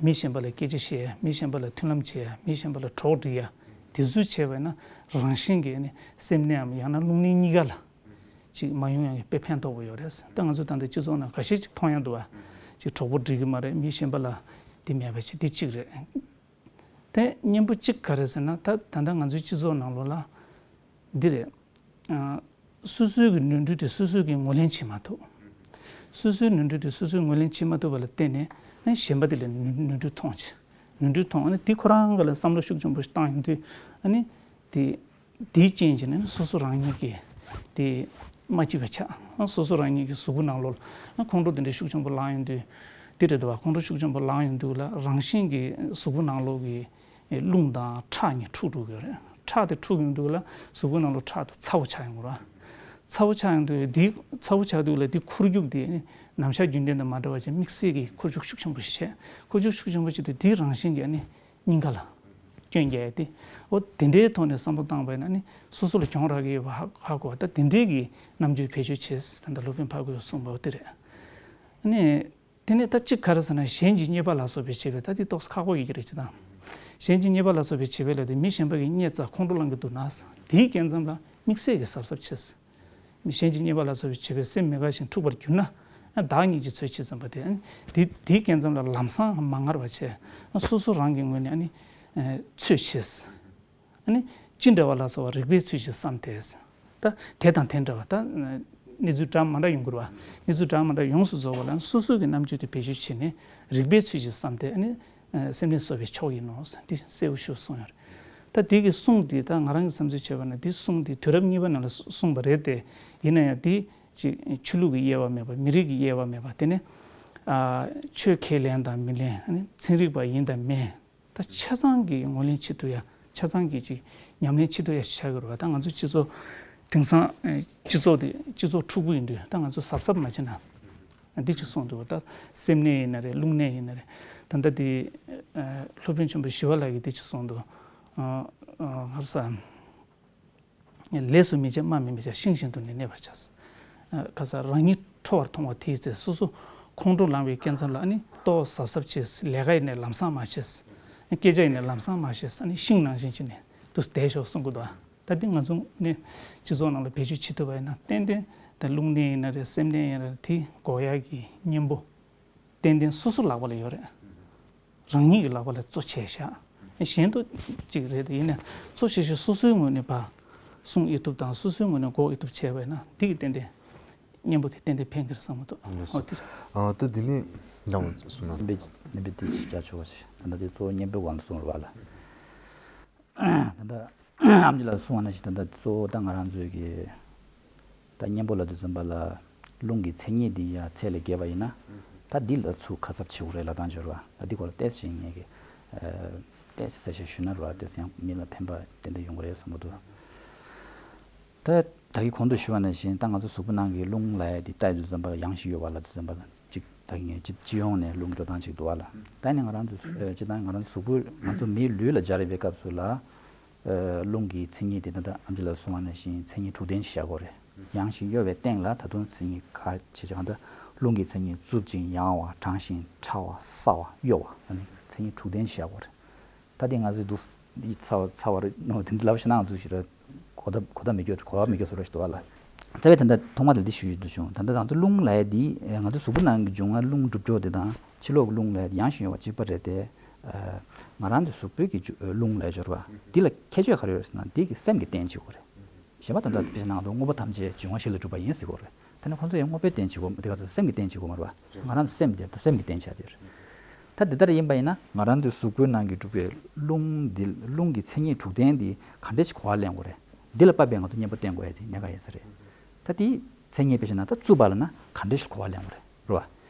མི་གཞན་པ་ལ་སྐད་ཆ་བཤད་ཡ། མི་གཞན་པ་ལ་མཐུན་ལམ་བྱེད་ཡ། མི་གཞན་པ་ལ་གྲོགས་སྒྲིག་ཡ། དེ་ཚོ་བྱས་པ་ཡིན་ན་རང་བཞིན་གྱིས་ནི་སེམས་ནད་འམ་ཡང་ན་རླུང་ནད་གཉིས་ཀ་ལ་ཅིག་མ་ཡོང་ཡ་གི་དཔེ་ཕན་ཐོགས་པོ་ཡོད་རེད། ད་ང་ཚོ་ད་ལྟ་སྤྱི་ཚོགས་ནང་ཁ་ཤས་ཅིག་མཐོང་ཡ་འདུག་བ། ཅིག་གྲོགས་པོ་སྒྲིག་གི་མ་རེད། མི་གཞན་པ་ལ་དེ་མེད་པ་བྱེད། དེ་གཅིག་རེད། དེ་གཉེན་པོ་གཅིག་ག་རེ་ཟེར་ན། ད་ད་ལྟ་ང་ཚོའི་སྤྱི་ཚོགས་ནང་ལོགས་ལ་འདི་རེད། ཨ་སོ་སོའི་གི་ནོར་འཁྲུལ་དེ་སོ་སོས་གི་ངོས་ལེན་བྱེད་མ་ཐུབ། སོ་སོའི་ནོར་འཁྲུལ་དེ་སོ་སོས་ངོས་ལེན་བྱེད་མ་ཐུབ་པ་ལ་བརྟེན་ནས་ཨ་ནི་གཞན་པ་དེ་ལ་ནོར་ནོར་འཁྲུལ་མཐོང་བྱེད། ནོར་འཁྲུལ་མཐོང་། ཨ་ནི་དེ་ཁོ་རང་གི་ལ་བསམ་བློ་ཤུགས་ཆེན་པོ་ཞིག་བཏང་ཡོང་དུས་ཨ་ནི་དེ་དེའི་རྐྱེན་བྱས་ནས་སོ་སོ་རང་ཉིད་ཀྱི་དེ་མ་སྐྱིད་པ་ཆགས། ཨ་སོ་སོ་རང་ཉིད་ཀྱི་གཟུགས་པོ་ནང་ལོགས་ལ་ཨ་ཁོང་ཁྲོ་དེ་འདྲ་ཤུགས་ཆེན་པོ་ལངས་ཡོང་དུས། དེ་རེད་འདུག་བ། ཁོང་ཁྲོ་ཤུགས་ཆེན་པོ་ལངས་ཡོང་དུས་ལ་རང་བཞིན་གྱིས་གཟུགས་པོ་ནང་ལོགས་ཀྱི་རླུང་དང་ཁྲག་གཉིས་འཁྲུག་འགྲོ་གི་རེད། ཁྲག་དེ་འཁྲུག་ཡོང་དུས་ལ་གཟུགས་པོ་ནང་ལོགས་ཁྲག་དེ་ཚ་པོ་ཆགས་ཡོང་གི་རེད། ཚ་པོ་ཆགས་ཡོང་དུས་དེ་ཚ་པོ་ཆགས་དུས་ལ་དེ་འཁོར་རྒྱུག་དེ་ནམ་ཞག་རྒྱུན་ལྡན་དང་མ་འདྲ་བ་ཅིག་དམིགས་བསལ་གྱི་འཁོར་རྒྱུག་ཤུགས་ཆེན་པོ་ཞིག་བྱས། འཁོར་རྒྱུག་ཤུགས་ཆེན་པོ་བྱས་དུས་དེ་རང་བཞིན་གྱིས་ཨ་ནི་སྙིང་ག་ལ་སྐྱོན་རྒྱག་ཡ་དེ། འོ་དེ་འདྲའི་ཐོག་ནས་བསམ་བློ་བཏང་བ་ཡིན་ན་ནི་སོ་སོ་ལ་གྱོང་རག་གི་ཡོད་པ་ཧ་ཧ་གོ་བ། ད་དེ་འདྲའི་གི་རྣམ་འགྱུར་བེད་སྤྱོད་བྱས། ད་ལྟ་སློབ་དཔོན་ཕ་རྒོད་གསུངས་པ་འོ་དེ་རེད། ཨ་ནི་དེ་ནས་ད་གཅིག་ག་རེ་ཟེར་ན། གཞན་གྱི་རྙེད་པ་ལ་སོགས་པའི་བྱེད་པས། ད་དེ་ཏོག་ཙམ་ཁག་པོ་ཡོད་ཀྱི་རེད། ཅི་དང་། གཞན་གྱི་རྙེད་པ་ལ་སོགས་པའི་བྱེད་པས་ལབ་དུས་མི་གཞན་པ་གིས་རྙེད་ཙང་ཁོང་ཁྲོ་ལངས་ཀྱི་འདུག་ན། དེའི་སྐབས་ཙམ་ལ་དམིགས་བསལ་གྱི་གཟབ་གཟབ་བྱས། མི་གཞན་གྱི་རྙེད་པ་ལ་སོགས་པའི་བྱེད་པས་སེམས་མི་དགའ་ཞིང་འཁྲུགས་པར་གྱུར་ན། ཨ་བདག་ཉིད་ཀྱིས་ཚོད་བྱེད་བསམ་པ་དེ། ཨ་དེ་དེའི་སྐབས་ཙམ་ལ་ལམ་སང་མ་ངར་བ་བྱས། ཨ་སོ་སོ་རང་གི་ངོས་ནས་ཨ་ནི་ཨ་ཚོད་བྱས། ཨ་ནི་ཅི་འདྲ་བ་ལ་སོགས་པ་རིགས་པའི་ཚུལ་གྱིས་བསམ་སྟེ། ད་དེ་དང་དེ་འདྲ་བ། ད་གནས་ཚུལ་འདྲ་མི་འདྲ་ཡོང་གི་རེད་བ། གནས་ཚུལ་འདྲ་མི་འདྲ་ཡོངས་སུ་རྫོགས་པ་ལ་སོ་སོ་གི་རྣམ་དཔྱོད་དེ་བེད་སྤྱོད་བྱས་ནས་རིགས་པའི་ཚུལ་གྱིས་བསམ་སྟེ། ཨ་ནི་སེམས་ནད་གསོ་བའི་མཆོག་ཡིན་ནོ། འདི་གསལ་པོ་ཞེ་པོ་གསུངས་ཡོད་རེད། ད་འདི་གི་གསུང་འདི་ད་ང་རང་གི་བསམ་ཚུལ་བྱས་པ་ན། འདི་གསུང་འདི་དུས་རབས་གཉིས་པ་ནང་ལ་གསུངས་པ་རེད་དེ། ཡིན་ན་ཡང་འདི་ཅིག་ཆོས་ལུགས་ཀྱི་དབྱེ་བ་མེད་པ། མི་རིགས་ཀྱི་དབྱེ་བ་མེད་པ། དེ་ནས་ཨ་ཆོས་ཁས་ལེན་དང་མི་ལེན། ཨ་ནི་ཚན་རིག་པ་ཡིན་དང་མིན། ད་ཆ་ཚང་གི་ངོས་ལེན་བྱེད་ཐུབ་ཡ། ཆ་ཚང་གི་ཅིག་ཉམས་ལེན་བྱེད་ཐུབ་ཡ་ཞིག་ཆགས་ཀྱི་རེད་བ། ད་ང་ཚོ་སྤྱི་ཚོགས་དེང་སང་ཨེ་སྤྱི་ཚོགས་དེ་སྤྱི་ཚོགས་འཁྲུག་པོ་ཡིན་དུས། ད་ང་ཚོ་གཟབ་གཟབ་མ་བྱས་ན། འདི་ཅིག་གསུངས་འདུག་ད་སེམས་ནད་ཡིན་ན་རེད། རླུང་ནད་ཡིན་ན་རེད། ད་ལྟ་དེ་ཨེ་སློབ་དཔོན་ཆེན་པོ་ཞི་བ་ལྷ་གིས་འདི་ཅིག་གསུངས་འདུག་ཨ་ཨ་ག་རེ་ཟེར། ལས་སུ་མི་བྱེད་སྨྲ་མི་མི་བྱ། ཤིང་བཞིན་དུ་ནི་གནས་པར་བྱ། ཨ་ཁ་ས་རང་ཉིད་ཁྲོ་བར་མཐོང་བ་དེའི་ཚེ། སོ་སོ་ཁོང་ཁྲོ་ལངས་པའི་སྐབས་ཙམ་ལ་ཨ་ནི་ཏོག་གཟབ་གཟབ་བྱས། ལས་ཀ་ཡིན་ནའི་ལམ་སང་མ་བྱས། སྐད་ཆ་ཡིན་ནའི་ལམ་སང་མ་བྱས། ཨ་ནི་ཤིང་ནང་བཞིན་བྱས་ནས་དུ་བསྡད་ཤོག་གསུང་གི་འདུག་ད་འདི་ང་ཚོ་ནས་སྤྱི་ཚོགས་ནང་ལ་བེད་སྤྱོད་བྱེད་ཐུབ་པ་ཡིན་ན། ཏན་ཏན་ད་རླུང་ནད་ཡིན་ན་རེད། སེམས་ནད་ཡིན་ན་རེད། དེ་འགོག་ཡག་གི་གཉེན་པོ་ཏན་ཏན་སོ་སོ་ལག་པ་ལ་ཡོད་རེད། རང་ཉིད་ཀྱི་ལག་པ་ལ་གཙོ་ཆེ་བཞག་གཞན་དུ་ཅིག་རེད་དེ། ཡིན་ནའི་གཙོ་ཆེ་ཤོས་སོ་སོའི་ངོས་ནས་ཕར་སྲུང་ཨེ་ཐུབ་དང་། སོ་སོའི་ངོས་ནས་འགོག་ཨེ་ཐུབ་བྱས་པ་ཡིན་ན། འདི་གི་ཏན་ཏན་གཉེན་པོ་དེ་ཏན་ཏན་ཕན་གྱི་རེད་བསམ་གྱི་འདུག་ལགས་སོ། འོ་དེ། ཨ་ད་འདི་ནས་འདང་བ་གསུངས་ན། ནི་པའི་ནི་པའི་དེ་ཞིག་རྒྱག་ཆོག་པ་ཞིག་ད་ལྟ་དེ་གཙོ་བོ་གཉེན་པོའི་སྒང་ལ་གསུངས་རེད་བ་ལ། ད་ལྟ་ཨམ་ཆི་ལགས་གསུངས་པ་ནང་བཞིན། ད་ལྟ་གཙོ་བོ་ད་ང་རང་ཚོའི་གི་ད་གཉེན་པོ་ལབ་དུས་ཙམ་པ་ལ་རླུང་གི་མཚན་ཉིད་འདི་ཡར་ཚད་ལས་བརྒལ་བ་ཡིན་ན། ད་འདི་ལ་ཚུར་ཁ་གསབ་བྱེད་དགོས་རེད་ལབ་སྟངས་ཅིག་ཡོད་རེད་བ། ད་འདི་སྐོར་ལ་ཏོག་ཙམ་ངས་ཀྱི་ ཏོག་ཙམ་གསལ་བཤད་ཞུས་ན་རོ། དེ་ཡང་མི་ལ་ཕན་པ་དེ་འདྲ་ཡོང་གི་རེད་བསམ་གྱི་འདུག་ད་ད་གིན་གོང་དུ་ཞུས་པ་ནང་བཞིན་ད་ང་ཚོ་གཟུགས་པོ་ནང་གི་རླུང་ལབ་ཡ་དེ་ལྟ་ཡོང་དུས་ཙམ་པ་ཡང་ཞིག་གཡོ་བ་ལབ་དུས་ཙམ་པ་ཅིག་ད་གིན་ངས་སྤྱི་སྤྱི་ཡོངས་ནས་རླུང་གི་འགྲོ་སྟངས་ཅིག་འདུག་བ་ལ། ད་ནི་ང་རང་ཚོ་སྤྱིར་བཏང་ང་རང་ཚོ་གཟུགས་པོ་ང་ཚོ་མིའི་ལུས་ལ་སྦྱར་བའི་སྐབས་སུ་ལ། རླུང་གི་མཚན་ཉིད་དེ་ད་ལྟ་ཨེམ་ཆི་ལགས་གསུངས་པ་ནང་བཞིན་མཚན་ཉིད་དྲུག་ལྡན་ཞིག་བཞག་དགོས་རེད། ཡང་ཞིང་གཡོ་བའི་སྟེང་ལ་ད་དུང་མཚན་ཉིད་ཁ་ཕྱེ་ཆ་གང་ལྟར་རླུང་གི་མཚན་ཉིད་རྩུབ་ཅིང་ཡང་བ་གྲང་ཞིང་ཕྲ་བ་སྲ་བ་གཡོ་བ་ཨ་ནི་མཚན་ཉིད་དྲུག་ལྡན་ཞིག་བཞག་དགོས་རེད། ད་དེ་ང་ཚོའི་འདུག་ཚ་བ་ཚ་བ་རེད་ནོ་དེ་འདྲ་ལབ་ཤེས་ན་ང་ཚོ་ཞིག་ར་གོ་ད་གོ་ད་མི་སྐྱོ་གོ་བ་མི་སྐྱོ་བཟོ་འདྲ་ཞིག་འདུག་བ་ལ། རྩ་བའི་ད་ལྟ་ཐོག་མ་དེ་འདི་ཞུ་ཡི་འདུག་བྱུང་ད་ལྟ་ང་ཚོ་རླུང་ལབ་ཡ་འདི་ང་ཚོ་གཟུགས་པོ་ནང་གི་འབྱུང་བ་རླུང་འགྲུབ་ཕྱོགས་དེ་དང་ཕྱི་ལོགས་ཀྱི་རླུང་ལབ་ཡ་དེ་ཡང་ཞིང་གཡོ་བ་གཅིག་པ་རེད་དེ། ང་རང་ཚོའི་གཟུགས་པོའི་གི་རླུང་ལབ་སྦྱོར་བ་འདི་ལ་ཁྱད་ཆོས་ག་རེ་ཡོད་ཟེར་ན་འདི་གི་སེམས་ཀྱི་རྟེན་བྱེད་དགོས་རེད། གཞན་པ་ད་ལྟ་དཔེ་ཆ་ནང་དུ་དངོས་པོ་ཐམས་ཅད་འབྱུང་བ་བཞི་ལས་གྲུབ་པ་ཡིན་ཟེར་གྱི་ཡོད་རེད། དེ་ནི་ཁོང་ཚོ་ཡང་དངོས་པོའི་རྟེན་བྱེད་དགོས་མ་དེ་ག་ཚོད་སེམས་ཀྱི་རྟེན་བྱེད་དགོས་མ་རེད་བ། ང་རང་ཚོ་སེམས་དེ་ད་སེམས་ཀྱི་རྟེན་བྱ་དེ་རེད། ད་འདི་ལྟར་ཡིན་པ་ཡིན་ན་ང་རང་ཚོའི་གཟུགས་པོའི་ནང་གི་གྲུབ་པའི་རླུང་འདི་རླུང་གི་མཚན་ཉིད་དྲུག་ལྡན་འདི་ག་འདྲ་ཞིག་གོ་བ་ལེན་དགོས་རེད། འདི་ལ་དཔག་པའི་ང་ཚོ་གཉེན་པོ་བསྟེན་དགོས་ཡ་དེ་གནད་འགག་ཡིན་ས་རེད། ད་དེའི་མཚན་ཉིད་དཔེ་བཞག་ན་ད་རྩུབ་པ་ལབ་ན་ག་འདྲ་ཞིག་གོ་བ་ལེན་དགོས་རེད་རེད་བ།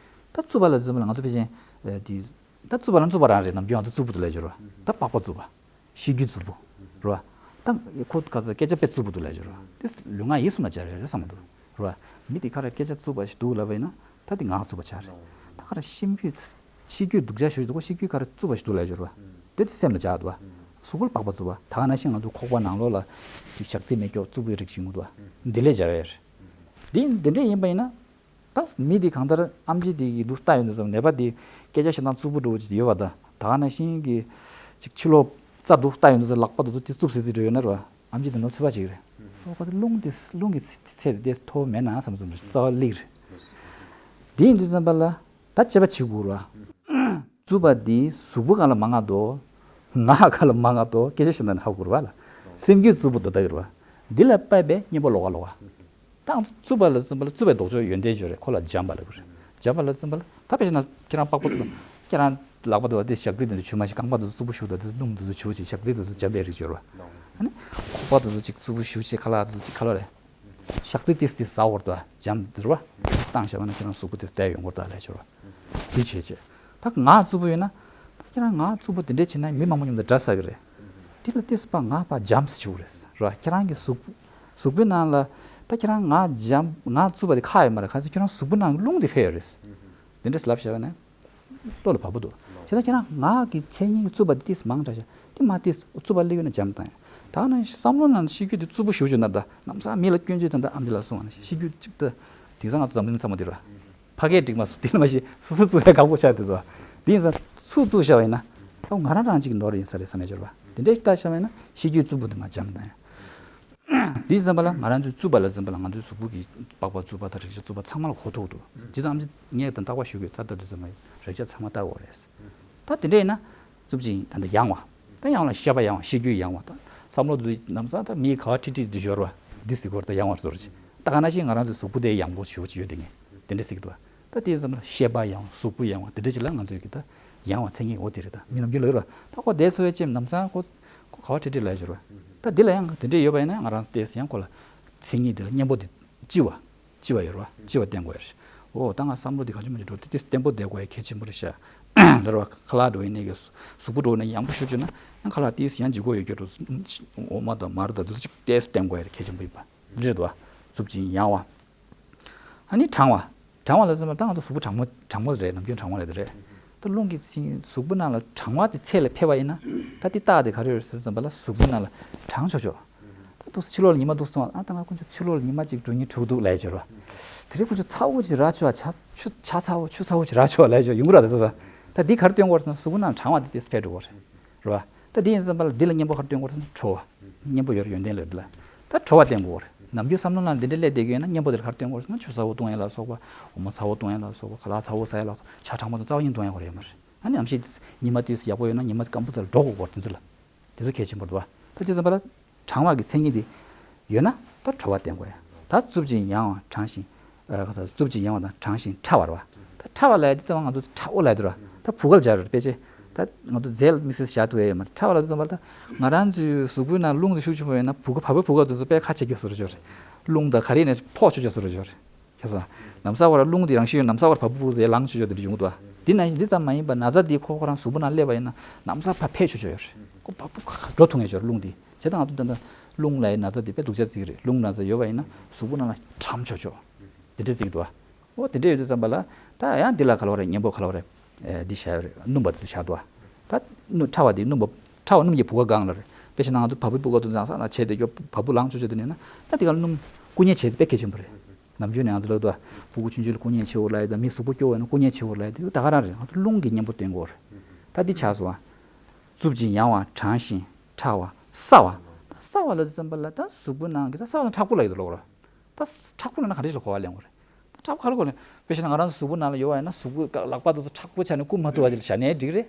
ད་རྩུབ་པ་ལ་རྩུབ་པ་ལ་ང་ཚོ་དཔེ་ཅན་དེ་ད་རྩུབ་པ་ལ་རྩུབ་པ་རང་རེད། ནམ་རྒྱུན་ང་ཚོ་རྩུབ་པོ་དེ་ལབ་ཡོད་རེད་བ། ད་པགས་པ་རྩུབ་པ། ཤེས་རྒྱུད་རྩུབ་པོ། རེད་བ། ད་ཁོ་ག་ཚོད་སྐད་ཆ་དཔེ་རྩུབ་པོ་འདུག་ལབ་ཡོད་རེད་བ། དེ་ལུས་ངག་ཡིད་གསུམ་ལ་སྦྱར་ཡོད་རེད་བསམ་གྱི་འདུག་རེད་བ། མི་དེ་ག་རེ་སྐད་ཆ་རྩུབ་པ་ཞིག་འདུག་ལབ་པ་ཡིན་ན་ད་དེ་ངག་རྩུབ་པ་ཆགས་རེད། ད་ག་རེ་ཤེས་རྒྱུད་ཤེས་རྒྱུད་སྡུག་ཅག་ཞིག་འདུག་གོ་ཤེས་རྒྱུད་ག་རེ་རྩུབ་པ་ཞིག་འདུག་ལབ་ཡོད་རེད་བ། དེ་དེ་སེམས་ལ་སྦྱར་འདུག་བ། གཟུགས་པོ་ལ་པགས་པ་རྩུབ་པ་ད་ག་ནང་བཞིན་ང་ཚོ་ཁོག་པ་ནང་ལོགས་ལ་ཅིག་ཞག་ཚི་མེ་སྒྱོགས་རྩུབ་པོའི་རིགས་ཤིག་ཡོང་གི་འདུག་བ། འདི་ལས་སྦྱར་ཡོད་རེད། འདི་འདི་འདྲས་ཡིན་པ་ཡིན་ན། ད་མི་དེ་གང་ལྟར་ཨམ་ཆི་དེ་གི་འདུག་ལྟ་ཡོང་དུས་ཙམ་ནད་པ་དེ་སྐད་ཆ་བཤད་སྟངས་རྩུབ་པོ་འདྲ་བོ་ཅིག་ཡོད་པ་དང་ད་ག་ནང་བཞིན་གྱི་ཅིག་ཕྱི་ལོགས་རྩ་འདུག་ལྟ་ཡོང་དུས་ཙམ་ལག་པ་དེ་ཚོ་དེ་རྩུབ་སི་སི་འདྲ་ཡོད་ན་ར་ཨམ་ཆི་དེ་ནོར་ཚོད་པ་ཅིག་རེད། ཨོ་ཁོ་དེ་རླུང་དེ་རླུང་གི་ཚད་དེ་མཐོ་བོ་མེད་ན་བསམ་བསམ་རྩ་བ་ལེགས་རེད། དེ་ཡིན་དུས་ཙམ་པ་ལ་ད་དཔྱད་པ་བྱེད་དགོས་ར། རྩུབ་པ་འདི་གཟུགས་པོ་སྒང་ལ་མང་ང་དོ། ངག་སྒང་ལ་མང་ང་དོ་སྐད་ཆ་བཤད་ན་ཧ་གོ་ར་བ་ལ། སེམས་རྒྱུད་རྩུབ་པོ་དོ་ད་གི་ར་བ། འདི་ལ་དཔག་པའི་གཉེན་པོ་ལོགས་ཀ་ལོགས་ཀ་ད་རྩུབ་པ་ལ་རྩུབ་པ་ལ་རྩུབ་པའི་ལྡོག་ཕྱོགས་ཡོན་ཏན་ཅིག་ཡོད་རེད། ཁོ་ལ་འཇམ་པ་ལབ་དགོས་རེད། འཇམ་པ་ལ་རྩུབ་པ་ལ་ད་དཔེ་བཞག་ན་ཁྱེད་རང་པགས་པ་རྩུབ་པ་ཁྱེད་རང་ལག་པ་དུ་བ་དེ་ཞག་རྩི་དེ་ཚོ་ཆུ་མ་ཞིག་རྐང་པ་དེ་ཚོ་རྩུབ་པོ་ཞུ་ད་དེ་ཚོ་སྣུམ་དེ་ཚོ་ཆུ་ཅིག་ཞག་རྩི་དེ་ཚོ་འཇམ་པའི་རིགས་ཡོད་རེད་བ། ཨ་ནི་ཁོག་པ་དེ་ཚོ་ཅིག་རྩུབ་པོ་ཞུ་ཅིག་ཁ་ལག་དེ་ཚོ་ཅིག་ཁ་ལོ་རེད། ཞག་རྩི་ཏིས་ཏིས་ཟ་བར་དུ་འཇམ་དེ་རུ་བ། ཏིས་བཏང་བཞག་པ་ན་ཁྱེད་རང་གཟུགས་པོ་ཏིས་བལྟས་ཡོང་བར་དུ་ལས་སྦྱོར་བ། འདི་བྱེད་བྱེད། ད་ངག་རྩུབ་པོ་ཡོད་ན། ད་ཁྱེད་རང་ངག་རྩུབ་པོ་དེ་འདྲས་བྱེད་ན་མི་མང་པོ་མཉམ་དུ་འདྲ་ཟ་གི་རེད། དེ་ལ་ཏིས་པ་ངག་པ་འཇམ་ཟེར་ཆུག་རེད། ར་ཁྱེད་རང་གི་གཟུགས་གཟུགས་པོའི་ནང་ལ། ད་ཁྱེད་རང་ངག་འཇམ་ངག་རྩུབ་པ་དེ་ཁག་ཡོད་མ་རེད། ག་ཚོད་ཁྱེད་རང་གཟུགས་པོ་ནང་གི་རླུང་དེ་འཕེལ་ཡོད་རེད། དེ་འདྲས་ལབ་བྱས་པ་ན། བློ་ལ་བབ་པོ་འདུག་བྱས་ཙང་ཁྱེད་རང་ངག་གི་མཚན་ཉིད་ཀྱི་རྩུབ་པ་འདི་ཏིས་མང་དྲགས་ཤག་དེ་མ་ཏིས་རྩུབ་པ་སླེབས་ཡོད་ན་འཇམ་བཏང་ཡ། ད་ནི་བསམ་བློ་ནང་ཤེས་རྒྱུད་འདི་རྩུབ་པོ་ཞུ་ཞུ་ན་ད་ནམ་སང་མི་ལ་སྐྱོན་བརྗོད་དང་ད་ཨམ་འདི་ལ་སོང་བ་ན་ཤེས་རྒྱུད་གཅིག་ད་དེང་སང་ང་ཚོ་འཛམ་གླིང་ཚང་མ་འདི་ར་ཕ་སྐད་འགྲིག་མ་སུ་དེ་ལ་མ་ཤེས་སུ་སུ་རྩུབ་ཡ་གང་པོ་ཆགས་དེ་ཚོ་དེ་ཡིན་ཙང་ཚུར་རྩུབ་བཞག་པ་ཡིན་ན་ཨོ་ང་རང་རང་གཅིག་གི་ནོར་ཡིན་ས་རེད་བསམ་ཡ་འབྱོར་བ་དེ་འདྲའི་ལྟ་བཞག་པ་ཡིན་ན་ཤེས་རྒྱུད་རྩུབ་པོ་དེ་མ་འཇམ་བཏང་ཡ། འདི་ཙམ་པ་ལ་ང་རང་ཚོའི་རྩུབ་པ་ལ་ཙམ་པ་ལ་ང་ཚོའི་གཟུགས་པོ་གི་པགས་པ་རྩུབ་པ་དང་རེག་བྱ་རྩུབ་པ་ཚང་མ་ལ་གོ་ཐུབ་འདུག་ཇི་ཙམ་ངས་དང་རྟག་པར་ཞུ་དགོས་ཚར་ལྟ་དུས་ཙམ་པ་རེག་བྱ་ཚང་མ་ལྟ་དགོས་རེད། ད་དེ་འདྲ་ཡིན་ན་རྩུབ་ཅིང་ད་འདི་ཡང་བ་ད་ཡང་ལ་ཤེས་པ་ཡང་བ་ཤེས་རྒྱུད་ཡང་བ་ད་བསམ་བློ་འདི་ནམ་སང་ད་མིའི་ག་བ་ཁྲིད་ཁྲིད་འདི་ཞོར་བ་འདི་ཟིག་གོར་ད་ཡང་བར་ཟོར་ཅིག་ད་ག་ན་ཞིག་ང་རང་ཚོའི་གཟུགས་པོ་དེ་ཡང་པོ་ཞུ་ཅིག་ཡོད་དེ་ངས་དེ་འདྲ་ཟིག་འདུག་ད་དེ་ཙམ་ལ་ཤེས་པ་ཡང་བ་གཟུགས་པོ་ཡང་བ་དེ་འདྲ་ཅིག་ལ་ང་ཚོའི་གི་ད་ཡང་བ་མཚན་ཉིད་འོ་དེ་རེད། ད་མི་ནམ་རྒྱུན་ལ་ཡོད་ར་ད་ཁོ་དེ་སོ་བའི་ཅེམ་ནམ་སང་ཁོ། ཁོ་ག་བ་ཁྲིད་ཁྲིད་ལ་ཡོད་རེད། ད་འདི་ལ་ཡང་དེ་འདྲས་ཡོད་པ་ཡིན་ན་ང་རང་ཏོག་ཙམ་ཡང་ཁོ་ལ་མཚན་ཉིད་འདི་ལ་གཉེན་པོ་འདི་ལྕི་བ། ལྕི་བ་ཡོད་རེད་བ། ལྕི་བ་བསྟེན་དགོས་ཡོད་རེད། འོ་ད་ང་བསམ་བློ་འདི་ག་ཅུང་མ་ཅུང་འགྲོ་ཏོག་ཙམ་བརྟན་པོ་བསྡད་དགོས་ཡ་གལ་ཆེན་པོ་རེད་ཤག་ལ་རེད་བ། ཁ་ལག་འགྲོ་ཡིན་ནའི་གི་གཟུགས་པོ་འགྲོ་ནས་ཡང་པོ་ཞུ་བཅུག་ན་ཡང་ཁ་ལག་ཏོག་ཙམ་ཡང་ལྗིད་ཁོག་ཡོད་རྒྱུ་འགྲོ། འོ་མ་དང་མར་དང་འདི་ཚོ་ཅིག་ཏོག་ཙམ་བསྟེན་དགོས་ཡ་གལ་ཆེན་པོ་ཡིན་པ་འདི་རེད་བ། རྩུབ་ཅིང་ཡང་བ། ཨ་ནི་གྲང་བ། གྲང་བ་ལ་བསམ་པ་ད་ང་ཚོ་གཟུགས་པོ་གྲང་མོ་གྲང་མོ་རེད། ནམ་རྒྱུན་གྲང་བ་རེད་དེ་རེད། ད་རླུང་གི་ཚིག་གཟུགས་པོ་ནང་ལ་གྲང་བ་དེ་ཚད་ལས་འཕེལ་བ་ཡིན་ན་ད་དེ་རྟགས་དེ་ག་རེ་རེད་ཟེར་ཙམ་པ་ལ་གཟུགས་པོ་ནང་ལ་གྲང་ཆོག་ཆོག་ད་དུ་ཕྱི་ལོགས་ལ་ཉི་མ་འདུག་སོང་ཨ་ད་ང་ཁོང་ཚོ་ཕྱི་ལོགས་ལ་ཉི་མ་གཅིག་འགྲོ་ཉིན་དྲུག་འདུག་ལས་བྱོས་ར། དེ་རེད་ཁོང་ཚོ་ཚ་བོ་ཅིག་ར་ཆོག་ཆ་ཆུ་ཆ་ཚ་བོ་ཆུ་ཚ་བོ་ཅིག་ར་ཆོག་ལས་བྱོས་ཡོང་གི་ར། དེ་ཚོ་ད་དེ་ག་རེ་སྟོན་གོ་ར་ཟེར་ན་གཟུགས་པོ་ནང་གྲང་བ་དེ་དེ་འཕེལ་འགྲོ་གོ་རེད། རེད་བ། ད་དེ་ཡིན་ཙམ་པ་ལ་འདི་ལ་གཉེན་པོ་ག་རེ་སྟོན་དགོས་རེད་ཟེར་ན་དྲོ་བ། གཉེན་པོ་ཡོད་རེད་ཡོན་ཏན་ལ་འདི་ལ། ད་དྲོ་བ་བསྟེན་དགོས་རེད། ནམ་རྒྱུན་བསམ་བློ་ནང་འདི་འདྲ་སླེབས་བསྡད་ཀྱི་ཡོད་ན་གཉེན་པོ་དེ་ལ་ག་རེ་སྟོན་དགོས་རེད་ཟེར་ན་ཆུ་ཚ་བོ་བཏུང་ཡ་ལ་སོགས་པ། འོ་མ་ཚ་བོ་བཏུང་ཡ་ལ་སོགས་པ། ཁ་ལག་ཚ་བོ་ཟ་ཡ་ལ་སོགས་པ། ཆ་གྲང་མོ་དང་རྩ་བ་ཉིད་བཏུང་ཡ་དགོས་རེད་ཡོད་མ་རེད། ཨ་ནི་ནམ་ཞིག་ཉི་མ་དུས་སུ་ཡག་པོ་ཡོད་ན་ཉི་མ་སྐམ་པོ་ཚ་ལ་འགྲོ་དགོས་རེད་དེ་ཚོ་ལ། དེ་ཚོ་གལ་ཆེན་པོ་འདུག་བ། ད་དེ་ཙམ་པ་ལ། གྲང་བ་གི་མཚན་ཉིད་དེ་ཡོད་ན་ད་དྲོ་བ་བསྟེན་དགོས་ཡ། ད་རྩུབ་ཅིང་ཡང་བ་གྲང་ཞིང་། ཨ་ག་ས་རྩུབ་ཅིང་ཡང་བ་དང་གྲང་ཞིང་ཕྲ་བ་རེད་བ། ད་ཕྲ་བ་ལབ་ཡ་དེ་ལྟ་བ་ང་ཚོ་ཕྲ་བོ་ལབ་ཡ་དེ་རེད་བ། ད་བུ་ག་ལ་སྦྱར་རེད་དཔེ་ཆ། ད་ང་ཚོ་རྫས་ལ་དམིགས་བསལ་བཞག་ཐུབ་ཡ་ཡོད་མ་རེད། ཕྲ་བ་ལབ་དུས་ཙམ་པ་ལ་ད་ང་རང་ཚོའི་གཟུགས་པོའི་ནང་རླུང་དེ་ཤུགས་ཆེན་པོ་ཡོད་ན་བུ་ག་བ་བུ་བུ་ག་དེ་ཚོ་དཔེ་ཁ་ཕྱེ་རྒྱུ་བཟོ་འདྲ་ཅིག་ཡོད་རེད། རླུང་དང་ག་རེ་ནས་ཕོག་ཆོག་ཆོག་བཟོ་འདྲ་ཅིག་ཡོད་རེད། ཁྱེད་ཚོ། ལམ་སང་བར་རླུང་དེ་རང་བཞིན་ཡོད་ལམ་སང་བར་བ་སྤུ་སྤུ་ཟེར་ལངས་ཆོག་ཆོག་དེ་འདྲ་ཡོང་གི་འདུག་བ། འདི་ནང་བཞིན་འདི་ཙམ་མ་ཡིན་པར་ན་ཚ་འདི་ཁོ་ཁོ་རང་གཟུགས་པོ་ནང་སླེབས་པ་ཡིན་ན་ན་ཚ་ཕར་འཕེལ་ཆོག་ཆོག་ཡོད་རེད། ཁོ་བ་སྤུ་ཁ་ཁ་འགྲོ་ཐུབ་ངེས་ཆོག་རེད་རླུང་འདི། བྱས་ཙང་ང་ཚོ་ད་ལྟ་རླུང་ལབ་ཡ་ན་ཚ་འདི་དཔེ་སྡུག་ཅག་ཅིག་རེད། རླུང་ན་ཚ་ཡོད་པ་ཡིན་ན་གཟུགས་པོ་ནང་ལ་གྲམ་ཆོག་ཆོག་འདི་འདྲ་ཅིག་འདུག་ཨ། འོ་དེ་འདྲ་ཡོད་དུས་ཙམ་པ་ལ་ད་ཡང་འདི་ལ་ག་ལ་བ་རེད། གཉེན་པོ་ག་ལ་བ་རེད། ཨེ་འདི་བཞག་ཡོད་རེད། སྣུམ་པ་དེ་ཚོ་བཞག་འདུག་ཨ། ད་སྣུམ་ཕྲ་བ་འདི་སྣུམ་པ་ཕྲ་བ་སྣུམ་གྱི་བུ་ག་གང་ལ་རེད། དཔེ་བྱས་ན་ང་ཚོ་བ་སྤུའི་བུ་ག་དེ་ཚོ་ཡང་ས་ན་བྱས་ཏེ་སྐྱོ་བ་སྤུ་ལངས་ཆོག་ཆོག་དེ་ནས་ན་ད་འདི་ག་ལ་སྣུམ་བསྐུ་མཉེ་བྱས་ཏེ་དཔེ་གལ་ཆེན་པོ་རེད། ནམ་རྒྱུན་ནས་ང་ཚོ་ལབ་འདུག་ཨ། སྤུ་གུ་ཆུང་ཆུང་ལ་བསྐུ་མཉེ་བྱེད་དགོས་ལབ་ཡ་དང་མི་གཟུགས་པོ་སྐྱོ་བ་ཡིན་ན་བསྐུ་མཉེ་བྱེད་དགོས་ལབ་ཡ་དེ་ད་ག་རང་རེད། ང་ཚོ་རླུང་གི་གཉེན་པོ་བསྟེན་དགོས་རེད། ད་འདི་ཆགས་སོང་ཨ། རྩུབ་ཅིང་ཡང་བ་གྲང་ཞིང་ཕྲ་བ་སྲ་བ། ད་སྲ་བ་ལབ་དུས་ཙམ་པ་ལ་ད་གཟུགས་པོའི་ནང་གི་ད་སྲ་བ་ལ་མཁྲེགས་པོ་ལབ་ཡོད་དོ་ལོ་ར། ད་མཁྲེགས་པོ་ལབ་ན་ག་འདྲ་ཞིག་ལ་གོ་བ་ལེན་དགོས་རེད། ད་མཁྲེགས་པོ་ག་རེ་གོ་ལེན། དཔེ་བཞག་ན་ང་རང་ཚོ་གཟུགས་པོ་ནང་ལ་ཡོད་པ་ཡིན་ན་གཟུགས་པོའི་ལག་པ་དེ་ཚོ་མཁྲེགས་པོ་ཆགས་ནས་རྐུ་མ་ཐུབ་པ་ཅིག་ལ་བཞག་ནའི་འགྲིག་རེད།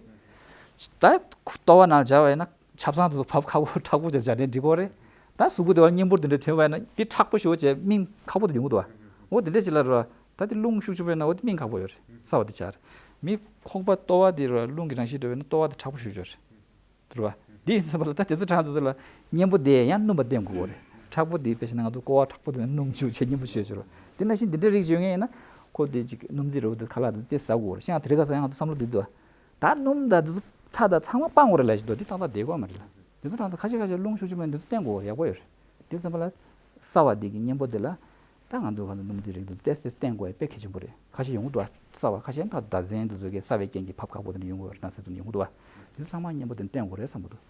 ད་ལྟོ་བ་ནང་ལ་སྦྱར་བ་ཡིན་ན་ཆབ་གསང་དེ་ཚོ་བབས་ཁག་པོ་མཁྲེགས་པོ་ཅིག་ལ་བཞག་ནའི་འགྲིག་གོ་རེད། ད་གཟུགས་པོ་དེ་བ་གཉེན་པོ་དེ་འདྲ་ཐོན་པ་ཡིན་ན་དེ་མཁྲེགས་པོ་ཞེ་པོ་བྱས་སྨིན་ཁག་པོ་དེ་ཡོང་གི་འདུག་བ། འོ་དེ་འདྲ་ཅིག་ལ་རེད་བ། ད་དེ་རླུང་ཤུགས་ཆེན་པོ་ཡིན་ན་འོ་དེ་སྨིན་ཁག་པོ་ཡོད་རེད། སྲ་བ་དེ་ཆགས་རེད། མི་ཁོག་པ་ལྟོ་བ་དེ་རེད་བ། རླུང་གི་རང་བཞིན་འདྲ་བ་ཡིན་ན་ལྟོ་བ་དེ་མཁྲེགས་པོ་ཞེ་པོ་ཅིག་ཡོད་རེད། རེད་བ། འདི་ཡིན་ཙམ་པ་ལ་ད་དེ་ཚོ་གྲངས་དེ་ཚོ་ལ་གཉེན་པོ་དེ་ཡང་སྣུམ་པ་བསྟེན་དགོས་རེད། མཁྲེགས་པོ་དེ་དཔེ་བྱས་ན་ང་ཚོ་ཀོ་བ་མཁྲེགས་པོ་དེ་ནི་སྣུམ་བཅུག་བྱས་གཉེན་པོ་བྱས་ཆོག་རེད། དེ་ནང་བཞིན་འདི་འདྲ་རིགས་ཡོད་ངེས་ཡིན་ན་ཁོ་དེ་ཅིག་སྣུམ་རྩི་རེད་བ། དེ་ཁ་ལག་དེ་དེ་ཟ་དགོས་རེད། ཤང་དེ་རིང་ཁ་སང་ཡང་ང་ཚོ་བསམ་བློ་འདི་འདུག་བ། ད་སྣུམ་དང་དེ་ཚོ་ཚྭ་དང་ཚང་མ་སྤང་དགོས་རེད་ལབ་བཞིན་འདུག་དེ་ཏག་ཏག་བསྡད་དགོས་མ་རེད་ལ། དེ་ཚོ་གྲངས་ཚོ་ཁ་ཤས་ཁ་ཤས་རླུང་ཤུགས་ཆེན་པོ་ཡིན་འདི་ཚོ་བསྟེན་དགོས་ཡག་པོ་ཡོད་རེད། དེ་ཙམ་པ་ལ་སྲ་བ་འདི་གི་གཉེན་པོ་འདི་ལ་ད་ང་ཚོ་ག་ཚོད་སྣུམ་རྩི་རིགས་འདི་ཚོ་ཏོག་ཙམ་བསྟེན་དགོས་ཡ་དཔེ་གལ་ཆེན་པོ་རེད། ཁ་ཤས་ཡོང་གི་འདུག་ཨ། སྲ་བ་ཁ་ཤས་ད་ཟླ་མཚན་འདི་ཚོ་གི་སྲ་བའི་རྐྱེན་གྱིས་ཕབ་ཁག་པོ་དེ་འདྲ་ཡོང་གི་ཡོད་རེད། ན་ཚ་དེ་འདྲ་ཡོང་གི་འདུག་ཨ། དེ་ཚོ་ཚང་མ་གཉེན་པོ་དེ་བསྟེན་དགོས་རེད་བསམ་གི་འདུག་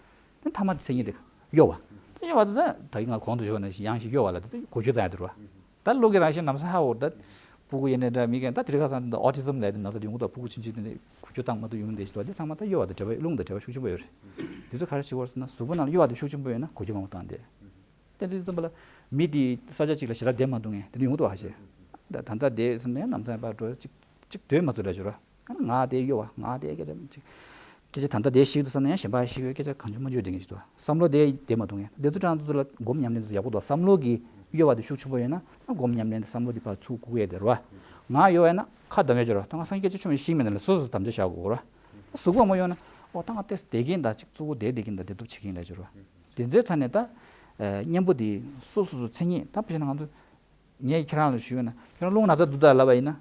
དེ་མཐའ་མ་དེ་མཚན་ཉིད་དེ་གཡོ་བ། དེ་གཡོ་བ་དེ་ད་ད་གིན་ང་གོང་དུ་ཞུས་པ་ནང་བཞིན་ཡང་ཞིག་གཡོ་བ་ལ་དེ་ཚོ་གོ་རྒྱུ་ད་ཡ་དེ་རེད་བ། ད་བློ་གི་རང་བཞིན་ལམ་སང་ཧ་འོར་ད། སྤུ་གུ་ཡིན་ནའི་འདྲ་མི་གན་ད་དེ་རིང་ཁ་སང་འདི་ཨོ་ཊི་ཛམ་ལབ་དེ་ན་ཚ་ཡོང་གི་འདུག་སྤུ་གུ་ཆུང་ཆུང་དེ་འདྲ་འགུལ་སྐྱོད་བཏང་མ་ཐུབ་ཡོང་གི་འདུག་ཞེས་དུས་དེ་ཚང་མ་ད་གཡོ་བ་དང་འབྲེལ་བ་རླུང་དང་འབྲེལ་བ་ཤུགས་ཆེན་པོ་ཡོད་རེད། དེ་ཚོ་ག་རེ་བྱེད་དགོས་ཟེར་ན་གཟུགས་པོ་ནང་གཡོ་བ་དེ་ཤུགས་ཆེན་པོ་ཡོད་ན་འགུལ་སྐྱོད་མང་པོ་བཏང་དེ། དེ་འདྲ་ཙམ་པ་ལ་མི་དེ་ས་ཆ་གཅིག་ལ་ཞེ་དྲག་བསྡད་མ་ཐུབ་མཁན་དེ་འདྲ་ཡོང་གི་འདུག་ཧ་ཤེས། ད་ད་ལྟ་བསྡད་ཟེར་ན་ཡང་ནམ་ཚ་ཡང་ཕར་འགྲོ་གཅིག་གཅིག་སྡོད་མ་ཐུབ་ལ་འབྱོར་བ། ང་དེ་གཡོ་བ་ང་དེ་སྐད་ཆ་གཅིག་སྐད་ཆ་ད་ལྟ་དེ་ཞིག་ཏུ་བསམ་ན་ཡང་གཞན་པ་ཞིག་ཡོད་སྐད་ཆ་གང་བྱུང་མང་བྱུང་བསྡད་མཁན་ཞིག་འདུག་བསམ་བློ་དེ་བསྡད་མ་ཐུབ་མཁན་དེ་ཚོ་གྲངས་ཚོ་ལ་སྒོམ་ཉམས་ལེན་དེ་ཚོ་ཡག་པོ་འདུག་བསམ་བློ་གི་གཡོ་བ་དེ་ཤུགས་ཆེན་པོ་ཡོད་ན་སྒོམ་ཉམས་ལེན་དེ་བསམ་བློ་དེ་ཕར་ཚུར་བསྐུར་ཡས་དེ་རེད་བ། ང་གཡོ་བ་ཡིན་ན་ཁ་གདངས་ཡས་ཅིག་རེད་བ། ད་ང་སངས་རྒྱས་ཆོས་ཆོས་མ་ཤེས་མིན་ལ་སོ་སོ་དམ་བཅའ་བཞག་དགོས་རེད་བ། གཟུགས་པོ་མ་གཡོ་ན་ཨོ་ད་ང་ཏོག་ཙམ་བསྡད་ཀྱིན་གདའ་ཅིག་གཙོ་བོ་བསྡད་བསྡད་ཀྱིན་གདའ་བསྡད་ཐུབ་བྱེད་ཀྱིན་ལ་ཅིག་རེད་བ། དེ་ཚོའི་ཐད་ནས་ད་གཉེན་པོ་དེ་སོ་སོ་སོ་མཚན་ཉིད་ད་དཔེ་བྱས་ན་ང་ཚོ་ངས་ཁྱེད་རང་ལ་ཞུས་ན་ཁྱེད་རང་རླུང་ན་ཚ་འདུག་ད་ལབ་པ་ཡིན་ན།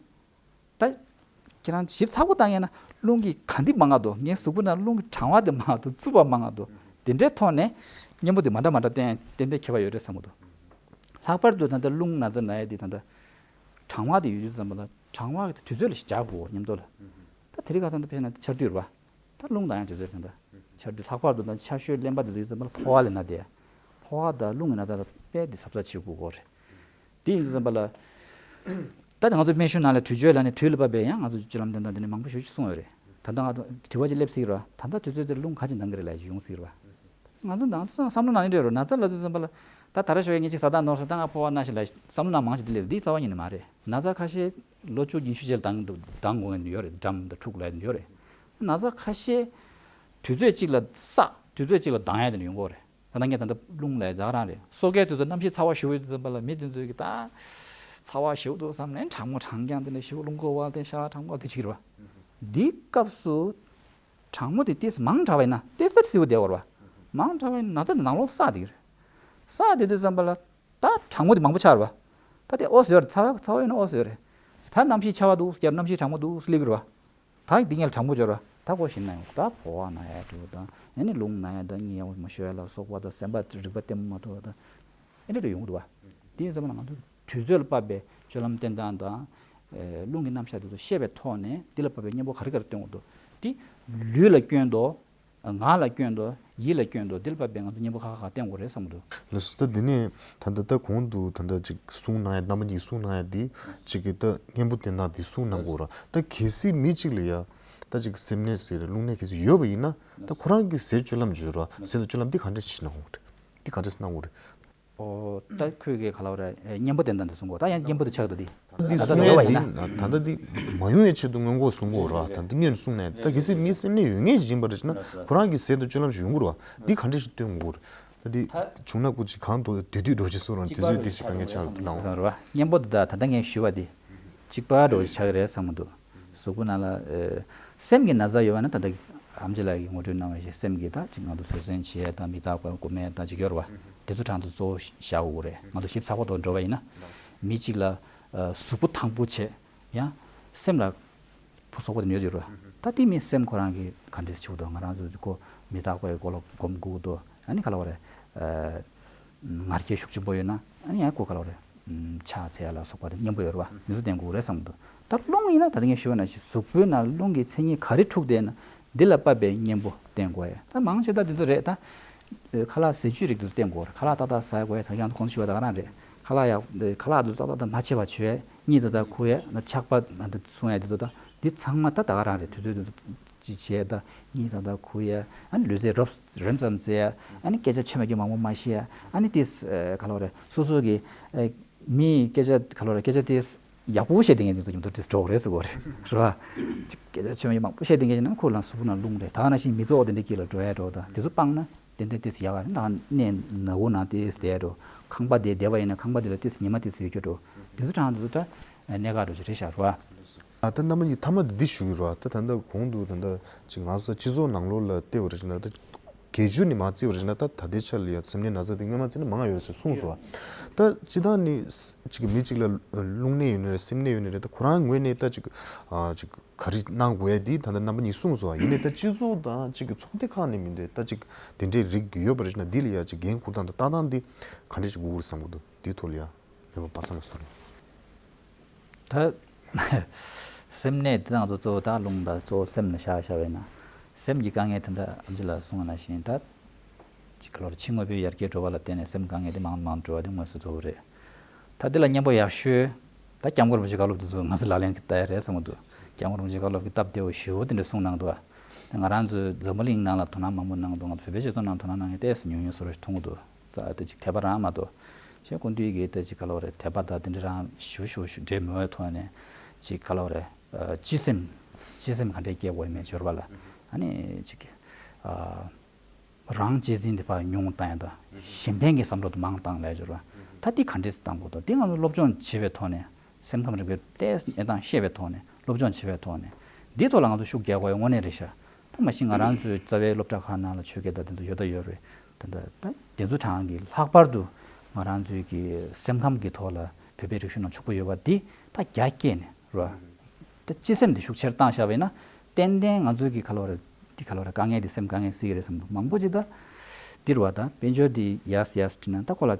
ད་ཁྱེད་རང་ཞིབ་ཚགས་པོ་བཏང་ཡས་ན་རླུང་གི་ག་འདི་མང་ང་འདུག་ངའི་གཟུགས་པོ་ནང་རླུང་གི་གྲང་བ་དེ་མང་ང་འདུག་རྩུབ་པ་མང་ང་འདུག་དེ་འདྲའི་ཐོག་ནས་གཉེན་པོ་དེ་མ་འདྲ་མ་འདྲ་བསྟེན་ཏན་ཏན་ཁྱད་པར་ཡོད་རེད་བསམ་གི་འདུག་ལྷག་པར་དུ་ད་ལྟ་རླུང་ན་ཚ་ན་ཡས་དེ་ད་ལྟ་གྲང་བ་དེ་ཡོད་དུས་ཙམ་པ་ལ་གྲང་བ་གི་དུས་ཚོད་ལ་ཞིག་སྦྱར་དགོས་མཉམ་དུ་ལ། ད་དེ་རིང་ཁ་སང་ད་ཕེབས་ན་ཆར་དུས་རེད་བ། ད་རླུང་ལྡང་ཡང་དུས་ཚོད་དེ་འདྲ། ཆར་དུས་ལྷག་པར་དུ་ད་ཆར་ཞོད་རླན་པ་དེ་ཚོ་ཡོད་ཙམ་པ་ལ་ཕོ་བ་ལ་ན་དེ། ཕོ་བ་དང་རླུང་གི་ན་ཚ་དང་དཔེ་དེ་གཟབ་གཟབ་བྱེད་དགོས་ཀྱི་རེད། དེ་ཡིན་ཙམ་པ་ལ། ད་ང་ཚོ་སྨན་གཞུང་ནང་ལ་དུས་མཆོད་ལ་ནི་དུས་ལ་བབ་པའི་ཡང་ང་ཚོ་སྤྱོད་ལམ་བསྟེན་སྟངས་དེ་ནི་མང་པོ་ཞེ་པོ་ཅིག་གསུངས་ཡོད་རེད། ད་ལྟ་ང་ཚོ་དྲི་བ་ཅིག་སླེབས་སྲིད་རེད་བ། ད་ལྟ་དུས་ཚོད་དེར་རླུང་ག་ཅིག་ལྡང་གི་རེད་ལབ་ཞིག་ཡོང་སྲིད་རེད་བ། ང་ཚོ་ནང་བསམ་བློ་ནང་ནས་འདྲ་རེད། ན་ཚ་ལ་དུས་ཙམ་པ་ལ། ད་ད་ར་ཞོགས་ཡ་ངས་ཅིག་ཟ་དང་ནོར་སོང་། ད་ང་ཕོ་བ་ན་ཞིག་ལ་བསམ་བློ་ནང་མང་ཞིག་དེ་སླེབས་འདི་རྩ་བ་ཉིད་ནས་མ་རེད། ན་ཚ་ཁ་ཤས་ལོ་བཅུ་ཉི་ཤུ་རྗེས་ལ་ལྡང་ལྡང་དགོས་ཡ་ཡོད་རེད། འགྲམ་དང་ཕྲུག་ལ་ཡ་ཡོད་རེད། ན་ཚ་ཁ་ཤས་དུས་ཚོད་གཅིག་ལ་བསགས་དུས་ཚོད་གཅིག་ལ་ལྡང་ཡ་དེ་ནི་ཡོང་གི་རེད། ད་ལྟ་ངས་ད་ལྟ་རླུང་ལ་ཡ་ཟ་རང་རེད། སོ་ཀའི་དུས་ཚོད་གནམ་གཤིས་ཚ་བ་ཞེ་པོ་ཡོད་དུས་ཙམ་པ་ལ་མི་དེ་ཚོས་ཀྱི་ད་ཚ་བ་ཞེ་པོ་འདུག་བསམ་ནས་གྲང་མོ་གྲང་རྐྱང་དེ་འདྲ་ཞེ་པོ་རླུང་ཁོག་དབལ་ཏེ་ཤ་གྲང་མོ་དེ་བྱེད་ཀྱི་རེད་བ། འདིའི་སྐབས་སུ། གྲང་མོ་དེ་ཏོག་ཙམ་མང་དྲགས་པ་ཡིན་ན་ཏོག་ཙམ་བསིལ་པོ་བསྡད་པ་རེད་བ། མང་དྲགས་པ་ཡིན་ན་ན་ཚ་དེ་ནང་ལོགས་བསགས་བསྡད་ཀྱི་རེད། བསགས་བསྡད་དུས་ཙམ་པ་ལ་ད་གྲང་མོ་དེ་མང་པོ་ཆགས་རེད་བ། ད་དེ་ཨོ་ཟེར་རེད། ཚ་བ་ཚ་བ་ཡོད་ན་ཨོ་ཟེར་རེད། ད་གནམ་གཤིས་ཆ་བ་འདུག་སྐྱབས་གནམ་གཤིས་གྲང་མོ་འདུག་སླེབས་ཀྱི་རེད་བ། ད་འདི་ངས་གྲང་མོ་འབྱོར་བ། ད་ཁོ་ཞིག་ན་ཡོང་ད་ཕོ་བ་ན་ཡ་འདུག་ད་ཨ་ནི་རླུང་ན་ཡ་ད་གཉིད་ཡག་པོ་མ་ཤོར་ཡ་ལ་སོགས་པ་དང་སེམས་པ་རིག་པ་བརྟན་པོ་མ་ཐོབ་པ་དང་། ཨེ་འདྲ་འདྲ་ཡོང་གི་འདུག་བ། དེ་ཡིན་ཙམ་ན་ང་ཚོ་དུས་ཚོད་ལ་བབས་པའི་སྤྱོད་ལམ་བསྟེན་སྟངས་དང་། ཨེ་རླུང་གི་རྣམ་གཞག་དེ་ཚོ་ཤེས་པའི་ཐོག་ནས་འདི་ལ་བབས་པའི་གཉེན་པོ་ག་རེ་ག་རེ་བསྟེན་དགོས་འདུག་དེ་ལུས་ལ་སྐྱོན་འདུག་ངག་ལ་སྐྱོན་འདུག་ཡིད་ལ་སྐྱོན་འདུག་འདི་ལ་བབས་པའི་ང་ཚོ་གཉེན་པོ་ཁ་ཁ་བསྟེན་དགོས་རེད་བསམ་གྱི་འདུག་ལགས་སོ། ད་འདི་ནས་ད་ལྟ་ད་གོང་དུ་ད་ལྟ་ཅིག་གསུང་གནང་ཡ་རྣམ་པ་གཉིས་གསུང་གནང་ཡ་འདི་ཅིག་གི་ད་གཉེན་པོ་བསྟེན་སྟངས་འདི་གསུང་གནང་དགོས་ར། ད་གལ་སྲིད་མི་གཅིག་ལ་ཡ་ད་ཅིག་སེམས་ནད་ཟེར་རེད་རླུང་ནད་གལ་སྲིད་ཡོད་པ་ཡིན་ན་ད་ཁོ་རང་གི་ཟས་སྤྱོད་ལམ་བརྗོད་ར་ཟས་དང་སྤྱོད་ལམ་འདི་ག་འདྲ་ཞིག་གནང་དགོས་རེད། འདི་ག་འདྲ་གནང་དགོས་རེད། ཨོ། ད་ཁོས་གི་ག་ལ་བ་རེད། གཉེན་པོ་བསྟེན་སྟངས་འདི་གསུང་གོ་ད་ཡང་གཉེན་པོ་དེ་ཆགས་འདུག་འདི། འདི་ད་ད་གསུང་ཡོད་ཡས་པ་ཡིན་འདི་ན། ད་ལྟ་འདི་མ་ཡོང་ཡས་ཆེད་དུ་སྔོན་འགོག་གསུང་གོ་ར་ད་འདི་སྔོན་གསུང་ནས་ད་གལ་སྲིད་མི་སེམས་ནད་ཡོད་ངེས་ཡིན་པ་རེད་ན་ཁོ་རང་གི་ཟས་དང་སྤྱོད་ལམ་ཞིག་ཡོང་གོ་ར་འདི་ག་འདྲ་ཞིག་སྟོན་དགོས་ར་ད་འདི་བྱུང་ན་སྐུ་ཅིག་གང་དུ་དུས་དུས་འགྲོ་ཅིག་གསུང་ར་དུས་ཚོད་འདི་ཞིག་དཀའ་ངལ་ཆགས་འདུག་ལའང་ར། གཉེན་པོ་འདི་ད་ད་ལྟ་ངས་ཞུས་པ་འདི་གཅིག་པ་འགྲོ་ཅིག་ཆགས་ཀྱི་རེད་བསམ་གི་འདུག་གཟུགས་པོ་ནང་ལ་ཨེ་སེམས་ཀྱི་ན་ཚ་ཡོད་པ་ན་ད་ལྟ་ཨམ་ཆི་ལགས་ཀྱིས་ངོ་སྤྲོད་གནང་བ་བཞིན་སེམས་ཀྱི་ད་ཅིག་ང་ཚོ་བཟོད་བསྲན་བྱེད་ཡ་དང་མི་རྟག་པ་སྐུ་སྨད་ད་ཅིག་ཡོད་རེད་བ། དེ་ཚོ་གྲངས་ཚོ་གཙོ་བོ་བཞག་དགོས་རེད། ང་ཚོ་ཞིབ་ཚགས་པོ་ཐོག་འགྲོ་བ་ཡིན་ན། མི་གཅིག་ལ་ཨ་གཟུགས་པོ་ཐང་པོ་བྱས་ཡང་སེམས་ལ་ ཕོ་སོག་པོ་དེ་ཉོས་ཡོད་རེད་བ། ད་དེ་མི་སེམས་ཁོ་རང་གི་ག་འདྲས་བྱེད་འདུག་ང་རང་ཚོ་ཁོ་མི་རྟག་པའི་སྐོར་ལ་སྒོམ་དགོས་འདུག་ཨ་ནི་ག་ལབ་དགོས་རེད། ཨ། ང་རྒྱལ་ཤུགས་ཆེན་པོ་ཡོད་ན་ཨ་ནི་ཡང་ཁོ་ག་ལབ་དགོས་རེད། ཨམ། ཕྱག་འཚལ་ཡ་ལ་སོགས་པ་དེ་གཉེན་པོ་ཡོད་རེད་བ། དེ་ཚོ་བསྟེན་དགོས་རེད་བསམ་གྱི་འདུག་ད་རླུང་ཡིན་ན་ད་ལྟ་ངས་ཞུས་པ་ནང་བཞིན་གཟུགས་པོའི་ནང་རླུང་གི་མཚན་ཉིད་ག་རེ་འཁྲུགས་བསྡད་ན་འདི་ལ་དཔག་པའི་གཉེན་པོ་བསྟེན་དགོས་ཡ། ད་མང་ཆེ་ད་འདི་ཚོ་རེད་ད། ཁ་ལག་ཟས་བཅུད་རིགས་དེ་ཚོ་བསྟེན་དགོས་རེད། ཁ་ལག་ཏག་ཏག་ཟ་དགོས་ཡ། ད་ཡང་གོང་དུ་ཞུས་པ་ད་ག་རང་རེད། ཁ་ལག་ཡག་ཁ་ལག་དེ་ཚོ་ཏག་ཏག་ད་མ་བྱེད་པ་བྱོས། གཉིད་ཏག་ཏག་ཁུག་ཡ། ཆགས་པ་ད་སོང་ཡ་དེ་ཚོ་ད་འདི་ཚང་མ་ད་ད་ག་རང་རེད། དུས་ཚོད་དེ་ཚོ་ཅིག་བྱས་ད་གཉིད་ཏག་ཏག་ཁུག་ཡ། ཨ་ནི་ལུས་རྩལ་རོབ་རིམ་ཙམ་རྩེ་ཡ། ཨ་ནི་སྐད་ཆ་ཆོ་མེད་རྒྱུ་མང་པོ་མ་བཤད་ཡ། ཨ་ནི་དེ་ག་ལབ་དགོས་རེད། སོ་སོ་གི་མིའི་སྐད་ཆ་ག་ལབ་དགོས་རེད། སྐད་ཆ་དེ་ཡག་པོ་བཤད་བསྡད་མཁན་དེ་ཚོ་མཉམ་དུ་དེ་འགྲོ་གི་རེད་ཟེར་གོ་རེད། རེད་བ། ཅིག་སྐད་ཆ་ཆོ་མེད་མང་པོ་བཤད་བསྡད་མཁན་ཞིག་ན་ཁོ་ལ་གཟུགས་པོ་ནང་རླུང་རེད། ད་ག་ནང་བཞིན་མི་ཚོགས་དེ་འདྲའི་དཀྱིལ་ལ་འགྲོ་ཡ་འགྲོ། ད་དེ་ཚོ་སྤངས་ན་ཏན་ཏན་ཏིས་ཡག་ག་རེད། ད་གནས་ནག་པོ་ནང་ཏིས་བསྡད་འགྲོ། ཁང་པ་དེ་བསྡད་པ་ཡིན་ན་ཁང་པ་དེ་ལ་ཏིས་ཉི་མ་ཏིས་ཡོད་རྒྱུ་འགྲོ། དེ་ཚོ་གྲང་དེ་ཚོ་ད་གནད་འགག་འགྲོ་ཞིག་རེད་ཤག་རེད་བ། ཨ། ད་རྣམ་པ་གཉིས་མཐའ་མ་དེ་འདི་ཞུ་གི་རེད་བ། ད་ད་ལྟ་གོང་དུ་ད་ལྟ་ཅིག་ང་ཚོ་སྤྱི་ཚོགས་ནང་ལོགས་ལ་བལྟས་པ་རེད་ན་ད། སྒེར་གཅོད་ནས་མར་བརྩིས་པ་རེད་ན་ད་ད་ལྟའི་ཆར་ལ་ཡང་སེམས་ནད་ན་ཚ་དེ་སྔོན་མ་བརྩིས་ན་མང་ང་ཡོད་རེད་ཟེར་གསུངས་སོང་བ། ད་སྤྱིར་བཏང་ནི་ཅིག་མི་གཅིག་ལ་རླུང་ནད་ཡོད་ནི་རེད། སེམས་ནད་ཡོད་ནི་རེད། ད་ཁོ་རང་ངོས་ནས་ད་ཅིག་ཨ་ཅིག་ག་རེ་གནང་དགོས་ཡ་འདི་ད་ལྟ་རྣམ་པ་གཉིས་གསུངས་སོང་བ། ཡིན་ནའི་ད་སྤྱི་ཚོགས་དང་ཅིག་གི་ཚོགས་སྡེ་ཁག་ནས་མི་འདུག་ད་ཅིག་དེ་འདྲའི་རིགས་ཡོད་པ་རེད་ན་འདི་ལ་ཡ་ཅིག་འགན་འཁུར་སྟངས་དང་ལྟ་སྟངས་འདི་ག་འདྲ་ཅིག་དགོས་ཀྱི་རེད་བསམ་གྱི་འདུག་འདིའི་ཐོག་ལ་ཡ། མེད་པ་པ་སངས་ལ་གསུངས། ད་སེམས་ནད་འདི་དང་དུ་གཙོ་བོ་ད་རླུང་དང་གཙོ་བོ་སེམས་ལ་བཞག་བཞག་པས་ན། སེམས་ཀྱི་དཀའ་ངལ་དེ་འདྲ་ཨམ་ཆི་ལགས་གསུངས་པ་ནང་བཞིན་ད་ཅིག་ག་ལོར་ཕྱི་དངོས་པོའི་ཡར་རྒྱས་འགྲོ་བ་ལ་བརྟེན་ནས་སེམས་དཀའ་ངལ་དེ་མང་མང་འགྲོ་བ་དེ་དངོས་སུ་ཐུག་གི་རེད། ད་འདི་ལ་གཉེན་པོ་ཡག་ཤོས་ད་སྐྱབས་མགོན་རིན་པོ་ཆེ་བཀའ་སློབ་དེ་ཚོ་ང་ཚོ་ལག་ལེན་གྱི་བསྟར་ཡ་རེད་བསམ་གྱི་འདུག་སྐྱབས་མགོན་རིན་པོ་ཆེ་བཀའ་སློབ་ཀྱི་སྟབས་བདེ་བོ་ཞེ་པོ་དེ་འདྲ་གསུངས་གནང་འདུག་ད་ང་རང་ཚོའི་འཛམ་བུ་གླིང་ནང་ལ་དོ་སྣང་མང་པོ་གནང་འདུག་ང་ཚོ་བོད་པའི་སྤྱི་ཚོགས་ནང་དོ་སྣང་གནང་མཁན་ཏོག་ཙམ་ཉུང་ཉུང་བཟོ་འདྲ་ཞིག་མཐོང་གི་འདུག་ཙ་དེ་ཅིག་དད་པ་རང་མ་གཏོགས། གཞན་སྐུ་མདུན་གྱི་ད་ཅིག་ག་ལབ་དགོས་རེད། དད་པ་དང་དེ་འདྲ་རང་ཞུ་ཞུ་ཞུ་འདྲེས་མེད་པའི་ཐོག་ནས་ཅིག་ག་ལབ་དགོས་རེད། ཨ། སྤྱི་སེམས་སྤྱི་སེམས་ག་འདྲས་སྐྱེ་དགོས་ཡིན་མེད་འབྱོར་བ་ལ། ཨ་ནི་ཅིག་ཨ། རང་གཅེས་འཛིན་དེ་ཕར་ཉུང་བཏང་ཡ་དང་གཞན་ཕན་གྱི་བསམ་བློ་དེ་མང་བཏང་ལས་འབྱོར་བ། ད་འདི་ག་འདྲས་བཏང་དགོས་འདུག་འདི་ང་ཚོ་སློབ་སྦྱོང་བྱེད་པའི་ཐོག་ནས། སེམས་ཁམས་རིག་པའི་ཏོག་ཙམ་གནས་སྟངས་ཤེས་པའི་ཐོག་ནས་སློབ་སྦྱོང་བྱེད་པའི་ཐོག་ནས་འདིའི་ཐོག་ལ་ང་ཚོ་ཤུགས་རྒྱག་དགོས་ཡ་དངོས་གནས་རེད་ཤག་ད་མ་གཞི་ང་རང་ཚོའི་རྩ་བའི་སློབ་གྲྭ་ཁག་ནང་ལ་ཆོས་སྐད་དང་དེ་ཚོ་ཡོད་ད་ཡོད་རེད། ད་ད་ད་དེ་ཚོ་གྲངས་ཀྱི་ལྷག་པར་དུ་ང་རང་ཚོའི་གི་སེམས་ཁམས་ཀྱི་ཐོག་ལ་བོད་པའི་རིག་གཞུང་ནང་ཕྱུག་པོ་ཡོད་པ་འདི་ད་རྒྱ་བསྐྱེད་ནས་རེད་བ། ད་སྤྱི་སེམས་འདི་ཤུགས་ཆེར་བཏང་བཞག་པ་ཡིན་ན་ཏན་ཏན་ང་ཚོའི་གི་ག་ལབ་དགོས་རེད། འདི་ག་ལབ་དགོས་རེད། དཀའ་ངལ་འདི་སེམས་དཀའ་ངལ་སེལ་གི་རེད་བསམ་འདུག་མང་པོ་ཅིག་ད་འདི་རེད་བ། ད་དཔལ་འབྱོར་འདི་ཡས་ཡས་བྲིས་ན་ད་ཁོ་ལ་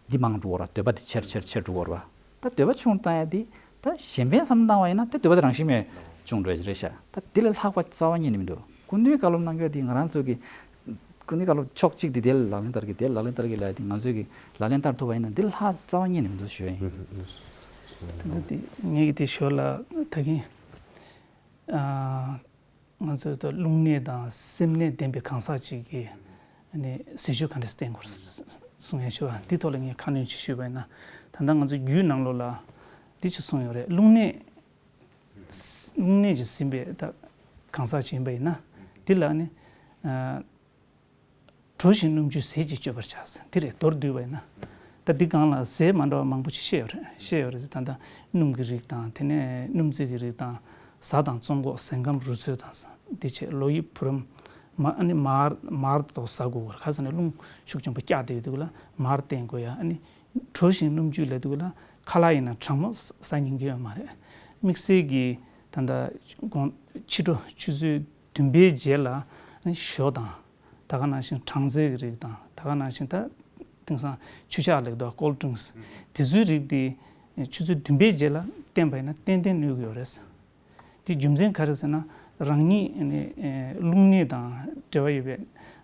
འདི་མང་འགྲོ་བ་ར། འདོད་པ་འདི་ཆེར་ཆེར་ཆེར་འགྲོ་བ་ར། ད་འདོད་པ་ཆུང་བཏང་ཡ་འདི་ད་གཞན་ཕན་བསམ་བཏང་བ་ཡིན་ན་ད་འདོད་པ་འདི་རང་བཞིན་མེད་ཆུང་འགྲོ་ཡ་རེད་ཤག་ད་འདི་ལས་ལྷག་པ་རྩ་བ་ཉིད་ནས་མི་འདུག་སྐུ་མདུན་བཀའ་སློབ་གནང་རྒྱུ་འདི་ང་རང་ཚོ་གི་སྐུ་མདུན་བཀའ་སློབ་ཕྱོགས་གཅིག་འདི་དེ་ལག་ལེན་བསྟར་གི་དེ་ལག་ལེན་བསྟར་གི་ལབ་ཡ་འདི་ང་ཚོས་གི་ལག་ལེན་བསྟར་ཐུབ་པ་ཡིན་ན་འདི་ལས་ལྷག་རྩ་བ་ཉིད་ནས་མི་འདུག་ཞུ་ཡ་ཡིན། ད་ལྟ་འདི་ངེད་ཀྱི་འདི་ཞོར་ལ་ད་གིན་ཨ། ང་ཚོས་ད་རླུང་ནད་དང་སེམས་ནད་ལྡན་པའི་གང་ཟག་ཅིག་གིས་ཨ་ནི་ཟས་སྤྱོད་ག་འདྲ་བསྟེན་དགོས་གསུང་ཡ་ཞུ་བ་འདི་ཐོག་ལ་ངས་ཁ་སྣོན་ཅིག་ཞུས་པ་ཡིན་ན། ད་ལྟ་ང་ཚོ་རྒྱུད་ནང་ལོགས་ལ་འདི་ཅིག་གསུངས་ཡོད་རེད། རླུང་ནད་རླུང་ནད་ཅིག་ཟིན་པའི་ད་གང་ཟག་ཅིག་ཡིན་པ་ཡིན་ན་འདི་ལ་ཨ་ནི་ཨ། གྲོ་ཞིང་སྣུམ་བཅུད་ཟས་ཀྱིས་སྤྱོད་པར་བྱ་ཟེར་འདི་རེད། མདོར་བསྡུས་པ་ཡིན་ན། ད་འདི་སྒང་ལ་ཟས་མ་འདྲ་བ་མང་པོ་ཞིག་བཤད་ཡོད་རེད། བཤད་ཡོད་རེད། ད་ལྟ་སྣུམ་གྱི་རིགས་དང་དེ་ནས་སྣུམ་རྫས་ཀྱི་རིགས་དང་བཟའ་དང་བཙོང་འགོག་ཟས་ཁམ་རུས་ཚོད་དང་འདི་བྱས་ལོ་ཡི་བུ་རམ་མ་ཨ་ནི་མར་མར་དོ་ཟ་དགོས་གོ་ར། ཁ་ས་ནས་རླུང་ཤུགས་ཆེན་པོ་བཀྱག་བསྡད་ཡོད་དུས་ལ་མར་བསྟེན་དགོས་ཡ། ཨ་ནི་གྲོ་ཞིང་སྣུམ་བཅུད་ལབ་དུས་ལ་ཁ་ལག་ཡིན་ན་གྲང་མོ་ཟ་ཉན་གི་ཡོད་མ་རེད། དམིགས་བསལ་གྱི་ད་ལྟ་དགོང་ཕྱི་དྲོ་ཆུ་ཚོད་བདུན་པའི་རྗེས་ལ་ཨ་ནི་ཞོ་དང་། ད་ག་ནང་བཞིན་གྲང་ཟས་ཀྱི་རིགས་དང་ད་ག་ནང་བཞིན་ད་དེང་སང་ཆུ་ཆག་ལེགས་དོ་ཀོལ་ཌི་རིང་སི་དེ་ཚོའི་རིགས་དེ་ཆུ་ཚོད་བདུན་པའི་རྗེས་ལ་བསྟེན་པ་ཡིན་ན་ཏན་ཏན་གནོད་ཀྱི་ཡོད་རེད། དེ་རྒྱུ་མཚན་ག་རེ་ཟེར་ན་རང་ཉིད་ནི་རླུང་ནད་དང་འབྲེལ་བ་ཡོད་པའི་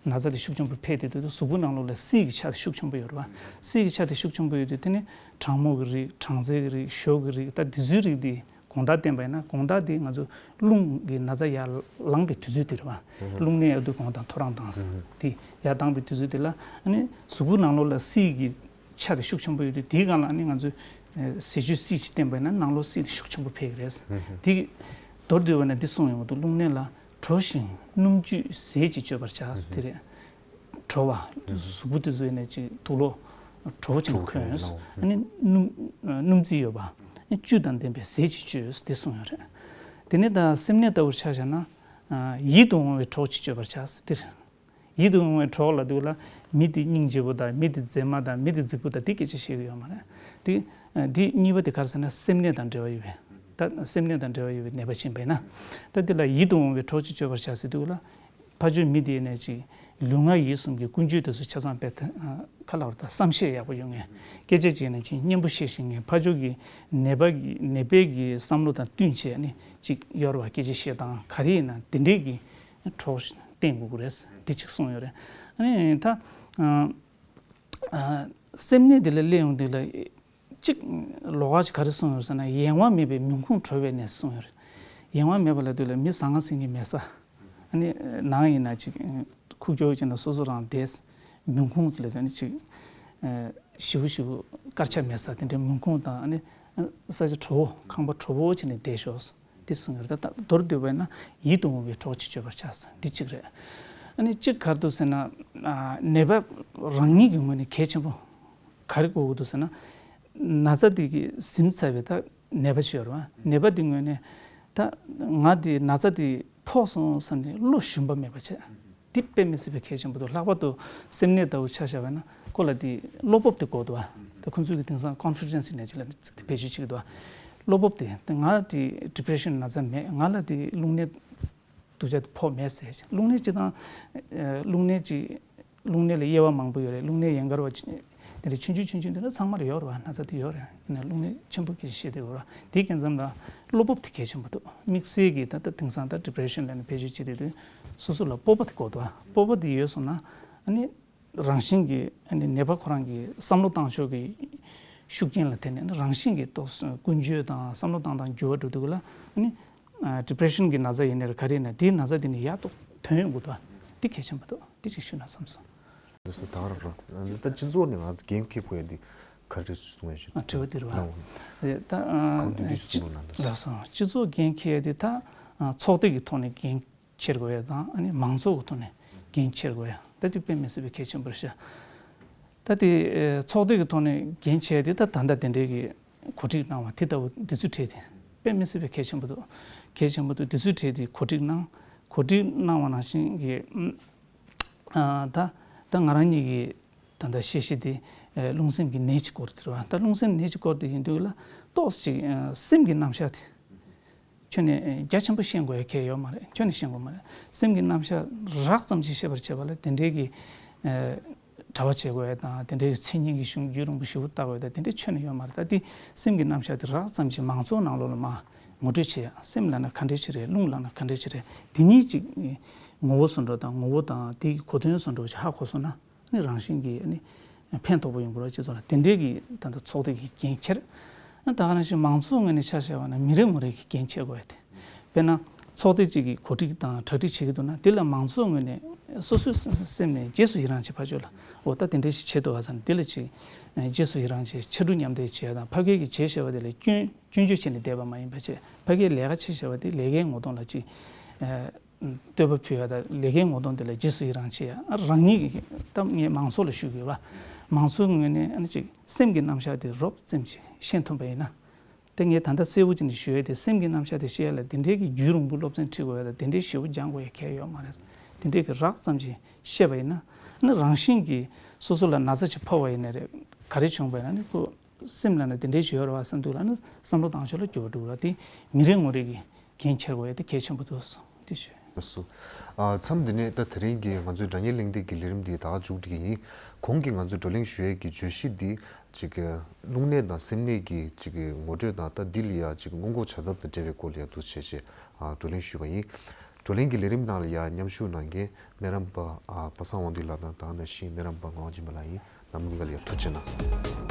ན་ཚ་དེ་ཤུགས་ཆེན་པོ་འཕེལ་ཏེ་དེ་དུས་གཟུགས་པོ་ནང་ལོགས་ལ་བསིལ་གྱི་ཆ་དེ་ཤུགས་ཆེན་པོ་ཡོད་རེད་བ། བསིལ་གྱི་ཆ་དེ་ཤུགས་ཆེན་པོ་ཡོད་དུས་དེ་ནི་གྲང་མོ་གི་རིགས་གྲང་ཟས་ཀྱི་རིགས་ཞོ་གི་རིགས་ད་དེ་ཚོའི་རིགས་དེ། དགོང་དག་བསྟེན་པ་ཡིན་ན་དགོང་དག་དེ་ང་ཚོ་རླུང་གི་ན་ཚ་ཡར་ལངས་པའི་དུས་ཚོད་དེ་རེད་བ། རླུང་ནད་ཡར་དུ་དགོང་དང་ཐོ་རངས་དང་དེ་ཡར་ལྡང་པའི་དུས་ཚོད་དེ་ལ་ཨ་ནི་གཟུགས་པོ་ནང་ལོགས་ལ་བསིལ་གྱི་ཆ་དེ་ཤུགས་ཆེན་པོ་ཡོད་དུས་དེའི་སྒང་ལ་ཨ་ནི་ང་ཚོས་ཟས་བཅུད་བསིལ་ཅིག་བསྟེན་པ་ཡིན་ན་ནང་ལོགས་བསིལ་དེ་ཤུགས་ཆེན་པོ་འཕེལ་གི་རེད། དེ་མདོར་བསྡུས་པ་ན་འདི་གསུངས་ཡོང་གི་འདུག་རླུང་ནད་ལ་གྲོ་ཞིང་སྣུམ་བཅུད་ཟས་ཀྱིས་སྤྱོད་པར་བྱ་དེ་རེད། བྲོ་བ། གཟུགས་པོ་དེ་ཚོ་ཡིན་ནས་ཅིག་དུག་ལོག་བྲོ་བ་ཅན་གྱི་གོན་ཡོད། ཨ་ནི་སྣུམ་སྣུམ་རྩི་ཡོད་པ། ཨ་ནི་བཅུད་དང་ལྡན་པའི་ཟས་ཅིག་སྤྱོད་ཡོད་དེ་གསུངས་ཡོད་རེད། དེ་ནས་ད་སེམས་ནད་ལྟ་བུར་ཆ་བཞག་ན། ཡིད་དུ་འོང་བའི་གྲོགས་ཅིག་སྤྱོད་པར་བྱ་ཟེར་དེ་རེད། ཡིད་དུ་འོང་བའི་གྲོགས་ལ་དུས་ལ་མི་དེ་སྙིང་རྗེ་པོ་དང་མི་དེ་མཛེས་མ་དང་མི་དེ་རྫིག་པོ་དང་དེ་སྐད་ཆ་བཤད་ཀྱི་ཡོད་མ་རེད། དེ་དེ་གཉིས་པ་དེ་ག་རེ་ཟེར་ན་སེམས་ནད་དང་འབྲེལ་བ་ཡོད་པས། ད་སེམས་ནད་དང་འབྲེལ་བ་ཡོད་པའི་ནད་པ་ཕྱིན་པ་ཡིན་ན། ད་འདི་ལ་ཡིད་དུ་འོང་བའི་གྲོགས་ཅིག་སྤྱོད་པར་བྱ་ཟེར་དུས་ལ། ཕར་ཕྱོགས་མི་དེ་ནས་ཅིག་ལུས་ངག་ཡིད་གསུམ་གྱི་ཀུན་སྤྱོད་དེ་ཚོ་ཆ་ཚང་དཔེ་ད་ག་ལབ་ར། ད་བསམ་ཤེས་ཡག་པོ་ཡོད་མཁན། སྐད་ཆ་བྱས་ན་ཅིག་སྙན་པོ་བཤད་ཤེས་མཁན། ཕར་ཕྱོགས་ཀྱི་ནད་པ་གི་ནད་པའི་གི་བསམ་བློ་དང་བསྟུན་བྱས་ནས་ཅིག་ཡོད་ར་བ། སྐད་ཆ་བཤད་སྟངས་ག་རེ་ཡིན་ན་དེ་འདྲའི་གི་གྲོགས་བསྟེན་དགོས་ཀྱི་རེད། འདི་གཅིག་གསུངས་ཡོད་རེད། ཨ་ནི་ད་ཨ་ཨ་སེམས་ནད་འདི་ལ་སླེབས་ཡོང་དུས་ལ། གཅིག་ལོགས་ཀ་ཅིག་ག་རེ་གསུངས་ཡོད་ཟེར་ན། ཡེངས་པ་མེད་པའི་མུན་ཁུང་གྲོལ་བའི་གནས་གསུངས་ཡོད་རེད། ཡེངས་པ་མེད་པ་ལབ་དུས་ལ་མི་ཟང་ངེ་ཟིང་ངེ་མེད་ས། ཨ་ནི་ནང་ཡིན་ན་ཅིག་ཁུག་ཀྱོག་ཅིག་ན་སོ་སོ་རང་བསྡད། མུན་ཁུང་ཅིག་ལ་ཨ་ནི་ཅིག་ཞི་བོ་ཞི་བོ་དཀར་ཆ་མེད་ས། དེ་འདྲའི་མུན་ཁུང་དང་ཨ་ནི་ས་ཆ་དྲོ་པོ་ཁང་པ་དྲོ་པོ་ཅིག་ནས་བསྡད་ཤོག་འདི་གསུངས་ཡོད་རེད། ད་མདོར་བསྡུས་པ་ཡིན་ན་ཡིད་དུ་འོང་བའི་གྲོགས་ཅིག་སྤྱོད་པར་བྱ་ཟེར་འདི་གཅིག་རེད། ཨ་ནི་གཅིག་ག་རེ་འདུག་ཟེར་ན། ནད་པ་རང་ཉིད་ཀྱི་ངོས་ནས་གལ་ཆེན་པོ་ག་རེ་དགོས་ཀྱི་འདུག་ཟེར་ན། ན་ཚ་དེ་གི་ཟིན་ཚར་བའི་ད་ནད་པ་ཅིག་ཡོད་རེད་བ། ནད་པ་དེ་ངོས་ནས་ད་ང་དེ་ན་ཚ་དེ་ཕོག་སོང་བསམ་ནས་བློ་ཞུམ་པ་མེད་པ་བྱས། འདི་དཔེ་མི་སྲིད་པའི་གལ་ཆེན་པོ་འདུག་ལྷག་པར་དུ་སེམས་ནད་ལྟ་བུ་ཆ་བཞག་པ་ན་ཁོ་ལ་དེ་བློ་སྤོབས་དེ་དགོས་འདུག་བ། ད་ཁོང་ཚོས་ཀྱི་དེང་སང་ཀོན་ཕི་ཌེན་སི་ནས་ཅིག་ལ་ཅིག་དེ་བེད་སྤྱོད་བྱེད་ཀྱི་འདུག་བ། བློ་སྤོབས་དེ། ད་ང་དེ་ཌི་པི་རེ་ཤན་ན་ཚ་མེད། ང་ལ་དེ་རླུང་ནད་སྡུག་ཅག་དེ་ཕོག་མེད་ཟེར། རླུང་ནད་སྤྱིར་བཏང་རླུང་ནད་ཅིག་རླུང་ནད་ལ་དབྱེ་བ་མང་པོ་ཡོད་རེད། རླུང་ནད་ཡན་གར་བ་དེ་འདྲ་ཆུང་ཆུང་ཆུང་ཆུང་དེ་འདྲ་ཚང་མར་ཡོད་རེད་བ། ན་ཚ་དེ་ཡོད་རེད། ཡིན་ནའི་རླུང་ནད་ཆེན་པོ་སྐད་ཆ་བཤད་དེ་ཡོད་རེད། དེའི་རྒྱུ་མཚན་ལ་བློ་སྤོབས་དེ་གལ་ཆེན་པོ་འདུག་དམིགས་བསལ་གྱི་ད་ལྟ་དེང་སང་ད་ཌི་པི་རེ་ཤན་ལབ་ནས་བེད་སྤྱོད་བྱེད་དེ་དུས་སོ་སོ་ལ་སྤོབས་པ་དེ་དགོས་འདུག་སྤོབས་པ་དེ་ཡོད་སོང་ན་ཨ་ནི་རང་བཞིན་གྱིས་ཨ་ནི་ནད་པ་ཁོ་རང་གི་བསམ་བློ་བཏང་ཕྱོགས་ཀྱི་ཤུགས་རྐྱེན་ལ་བརྟེན་ནས་རང་བཞིན་གྱིས་ཏོག་ཙམ་ཀུན་སྤྱོད་དང་བསམ་བློ་བཏང་སྟངས་འགྱུར་བ་འགྲོ་དུས་ལ་ཨ་ནི། ཌི་པི་རེ་ཤན་གྱི་ན་ཚ་ཡིན་ནའི་ག་རེ་ཡིན་ན་དེའི་ན་ཚ་དེ་ནི་ཡག་ཏུ་ཐོན་ཡོང་གི་འདུག་དེ་གལ་ཆེན་པོ་འདུག་དེ་ཅིག་ཞུ་ན་བསམ་སོང་། འདུག་ཟེར་ད་ག་རང་རང་ད་སྤྱི་ཚོགས་ནས་ང་ཚོ་འགན་འཁྱེར་དགོས་ཡ་དེ་ག་རེ་གསུང་ཡ་ཞུ། ཨ་དྲི་བ་དེ་རེད་བ། ནའོ། རེད་ད། ཨ་གང་དུས་དུས་སུ་གསུང་ན་འདུག་ལགས་སོ། སྤྱི་ཚོགས་འགན་འཁྱེར་ཡ་དེ་ད་ཨ་ཚོགས་སྡེ་གི་ཐོག་ནས་འགན་འཁྱེར་དགོས་ཡ་དང་ཨ་ནི་མང་ཚོགས་ཀྱི་ཐོག་ནས་འགན་འཁྱེར་དགོས་ཡ་ད་དེ་དཔེ་མི་སྲིད་པའི་གལ་ཆེན་པོ་རེད་ཤག་ད་དེ་ཨ་ཚོགས་སྡེ་གི་ཐོག་ནས་འགན་འཁྱེར་ཡ་དེ་ད་ད་ལྟ་དེ་འདྲའི་གི་གོ་སྒྲིག་གནང་བ་དེ་ལྟ་བུ་འདི་ཚོའི་གྲས་དེ་དཔེ་མི་སྲིད་པའི་གལ་ཆེན་པོ་འདུག་གལ་ཆེན་པོ་འདུག་འདི་ཚོའི་གྲས་དེ་གོ་སྒྲིག་གནང་། གོ་སྒྲིག་གནང་བ་ནང་བཞིན་གྱི་ཨ་ད་ད་ང་རང་ཉིད་ཀྱི་ད་ལྟ་བཤད་གཞི་དེ་ཨ་རླུང་སེམས་ཀྱི་ནད་ཀྱི་སྐོར་དེ་རེད་བ། ད་རླུང་སེམས་ནད་ཀྱི་སྐོར་དེ་ཡིན་དུས་ལ་ཏོག་ཙམ་ཅིག་ཨ་སེམས་ཀྱི་རྣམ་གཞག་དེ། ཁྱོན་ནས་རྒྱ་ཆེན་པོ་ཤེས་དགོས་ཡ་གལ་ཡོད་མ་རེད། ཁྱོན་ནས་ཤེས་དགོས་མ་རེད། སེམས་ཀྱི་རྣམ་གཞག་རགས་ཙམ་ཞིག་ཤེས་པར་བྱེད་པ་ལ་དེ་འདྲའི་གི་ཨ་གྲྭ་པ་བྱེད་དགོས་ཡ་དང་དེ་འདྲའི་གི་མཚན་ཉིད་ཀྱི་གཞུང་རྒྱུད་རིང་པོ་ཞེ་པོ་བལྟ་དགོས་ཡ་དང་དེ་འདྲའི་ཁྱོན་ནས་ཡོད་མ་རེད། ད་དེ་སེམས་ཀྱི་རྣམ་གཞག་དེ་རགས་ཙམ་ཞིག་མང་ཚོགས་ནང་ལོགས་ལ་མར་ངོ་སྤྲོད་བྱེད་ཡ། སེམས་ལབ་ན་ག་འདྲ་ཞིག་རེད། རླུང་ལབ་ན་ག་འདྲ་ཞིག་རེད། དེ་གཉིས་ཅིག་ངོ་བོ་བཟོ་འདྲ་དང་ངོ་བོ་དང་དེའི་གོ་དོན་བཟོ་འདྲ་བ་ཞིག་ཧ་གོ་སོང་ན། ནི་རང་བཞིན་གྱིས་ནི་ཕན་ཐོགས་པོ་ཡོང་གི་རེད། སྤྱི་ཚོགས་ལ་དེ་འདྲའི་གི་ད་ལྟ་ཚོགས་སྡེ་གི་འགན་འཁྱེར། ད་ག་ནང་བཞིན་མང་ཚོགས་ངོས་ནས་ཆ་བཞག་པ་ན་མི་རེ་ངོ་རེ་གི་འགན་འཁྱེར་དགོས་ཡ་དེ། དཔེར་ན་ཚོགས་སྡེ་གཅིག་གིས་གོ་སྒྲིག་དང་གྲ་སྒྲིག་བྱེད་ཀྱི་འདུག་ན་དེ་ལ་མང་ཚོགས་ངོས་ནས་སོ་སོའི་སེམས་ནས་རྗེས་སུ་ཡི་རང་བྱེད། ཕར་ཕྱོགས་ལ་འོ་ད་དེ་འདྲ་ཞིག་བྱེད་འདུག་བ་ཟེར་ནས་དེ་ལ་ཅིག་རྗེས་སུ་ཡི་རང་བྱེད། ཕྱར་གྲུ་མཉམ་འདེགས་བྱེད་ཡ་དང་ཕ་གིའི་གི་བྱས་བྱས་པ་དེ་ལ་སྐྱོན་སྐྱོན་བརྗོད་བྱས་ནས་བསྡད་པ་མ་ཡིན་པ་བྱས་ཕ་གིའི་ལས་ཀ་བྱས་བྱས་པ་དེ་ལས་ཀའི་ངོ་གདོང་ལ་ཅིག་བསྟོད་པ་ཕུལ་ཡ་དང་ལས་ཀའི་ངོ་གདོང་དེ་ལ་རྗེས་སུ་ཡི་རང་བྱེད་ཡ། རང་ཉིད་ཀྱི་ད་ངས་མང་ཚོགས་ལ་ཞུ་དགོས་པ། མང་ཚོགས་ངོས་ནས་ཨ་ནི་ཅིག་སེམས་ཀྱི་རྣམ་གཞག་དེ་རོབ་ཙམ་ཅིག་ཤེས་ཐུབ་པ་ཡིན་ན། དེ་ངས་ད་ལྟ་གསལ་པོ་ཅིག་ནས་ཞུ་ཡ་དེ་སེམས་ཀྱི་རྣམ་གཞག་དེ་ཤེས་ཡ་ལ་དེ་འདྲའི་གི་རྒྱུན་རིང་པོ་སློབ་ཚན་ཁྲིད་དགོས་ཡ་དང་དེ་འདྲའི་ཞེ་པོ་སྦྱང་དགོས་ཡ་གལ་ཡོད་མ་རེད། དེ་འདྲའི་གི་རགས་ཙམ་ཅིག་ཤེས་པ་ཡིན་ན་ཨ་ནི་རང་བཞིན་གྱིས་སོ་སོ་ལ་ན་ཚ་ཅིག་ཕོག་པ་ཡིན་ན་རེད། ག་རེ་བྱུང་བ་ཡིན་ན་ནི་ཁོ། སེམས་ལ་ནི་དེ་འདྲའི་ཞིག་ཡོད་རེད་བ་བསམ་དུས་ལ་ནི་བསམ་བློ་བཏང་ཕྱོགས་ལ་འགྱུར་བ་འགྲོ་གི་རེད། དེ་མི་རེ་ངོ་རེ་གིས་འགན་འཁྱེར་དགོས་ཡ་དེ་གལ་ཆེན་པོ་འདུག་གསུངས་དེ་ཞུ། ལགས་སོ། ཨ་མཚམས་འདི་ནས་ད་དེ་རིང་གི་ང་ཚོའི་སྒྲ་སྙན་གླེང་སྟེགས་ཀྱི་ལས་རིམ་འདི་ད་ག་མཇུག་སྒྲིལ་གྱི་ཡིན། གོང་གི་ང་ཚོས་བགྲོ་གླེང་ཞུ་ཡས་ཀྱི་བརྗོད་གཞི་འདི་ཅིག་གི་རླུང་ནད་དང་སེམས་ནད་ཀྱི་ཅིག་གི་ངོ་སྤྲོད་དང་ད་འདི་ལ་ཡ་ཅིག་སྔོན་འགོག་བྱ་ཐབས་དང་འབྲེལ་བའི་སྐོར་ལ་ཡ་འདུག་བྱས་བྱས་ཨ་བགྲོ་གླེང་ཞུས་པ་ཡིན། བགྲོ་གླེང་གི་ལས་རིམ་ནང་ལ་ཡ་མཉམ་ཞུགས་གནང་མཁན་སྨན་རམས་པ་ཨ་པ་སངས་དབང་འདུས་ལགས་དང་ད་ག་ནང་བཞིན་སྨན་རམས་པ་ངག་དབང་སྦྱིན་པ་ལགས་ཡིན། རྣམ་གཉིས་ཀ་ལ་ཡ་ཐུགས་རྗེ་གནང་།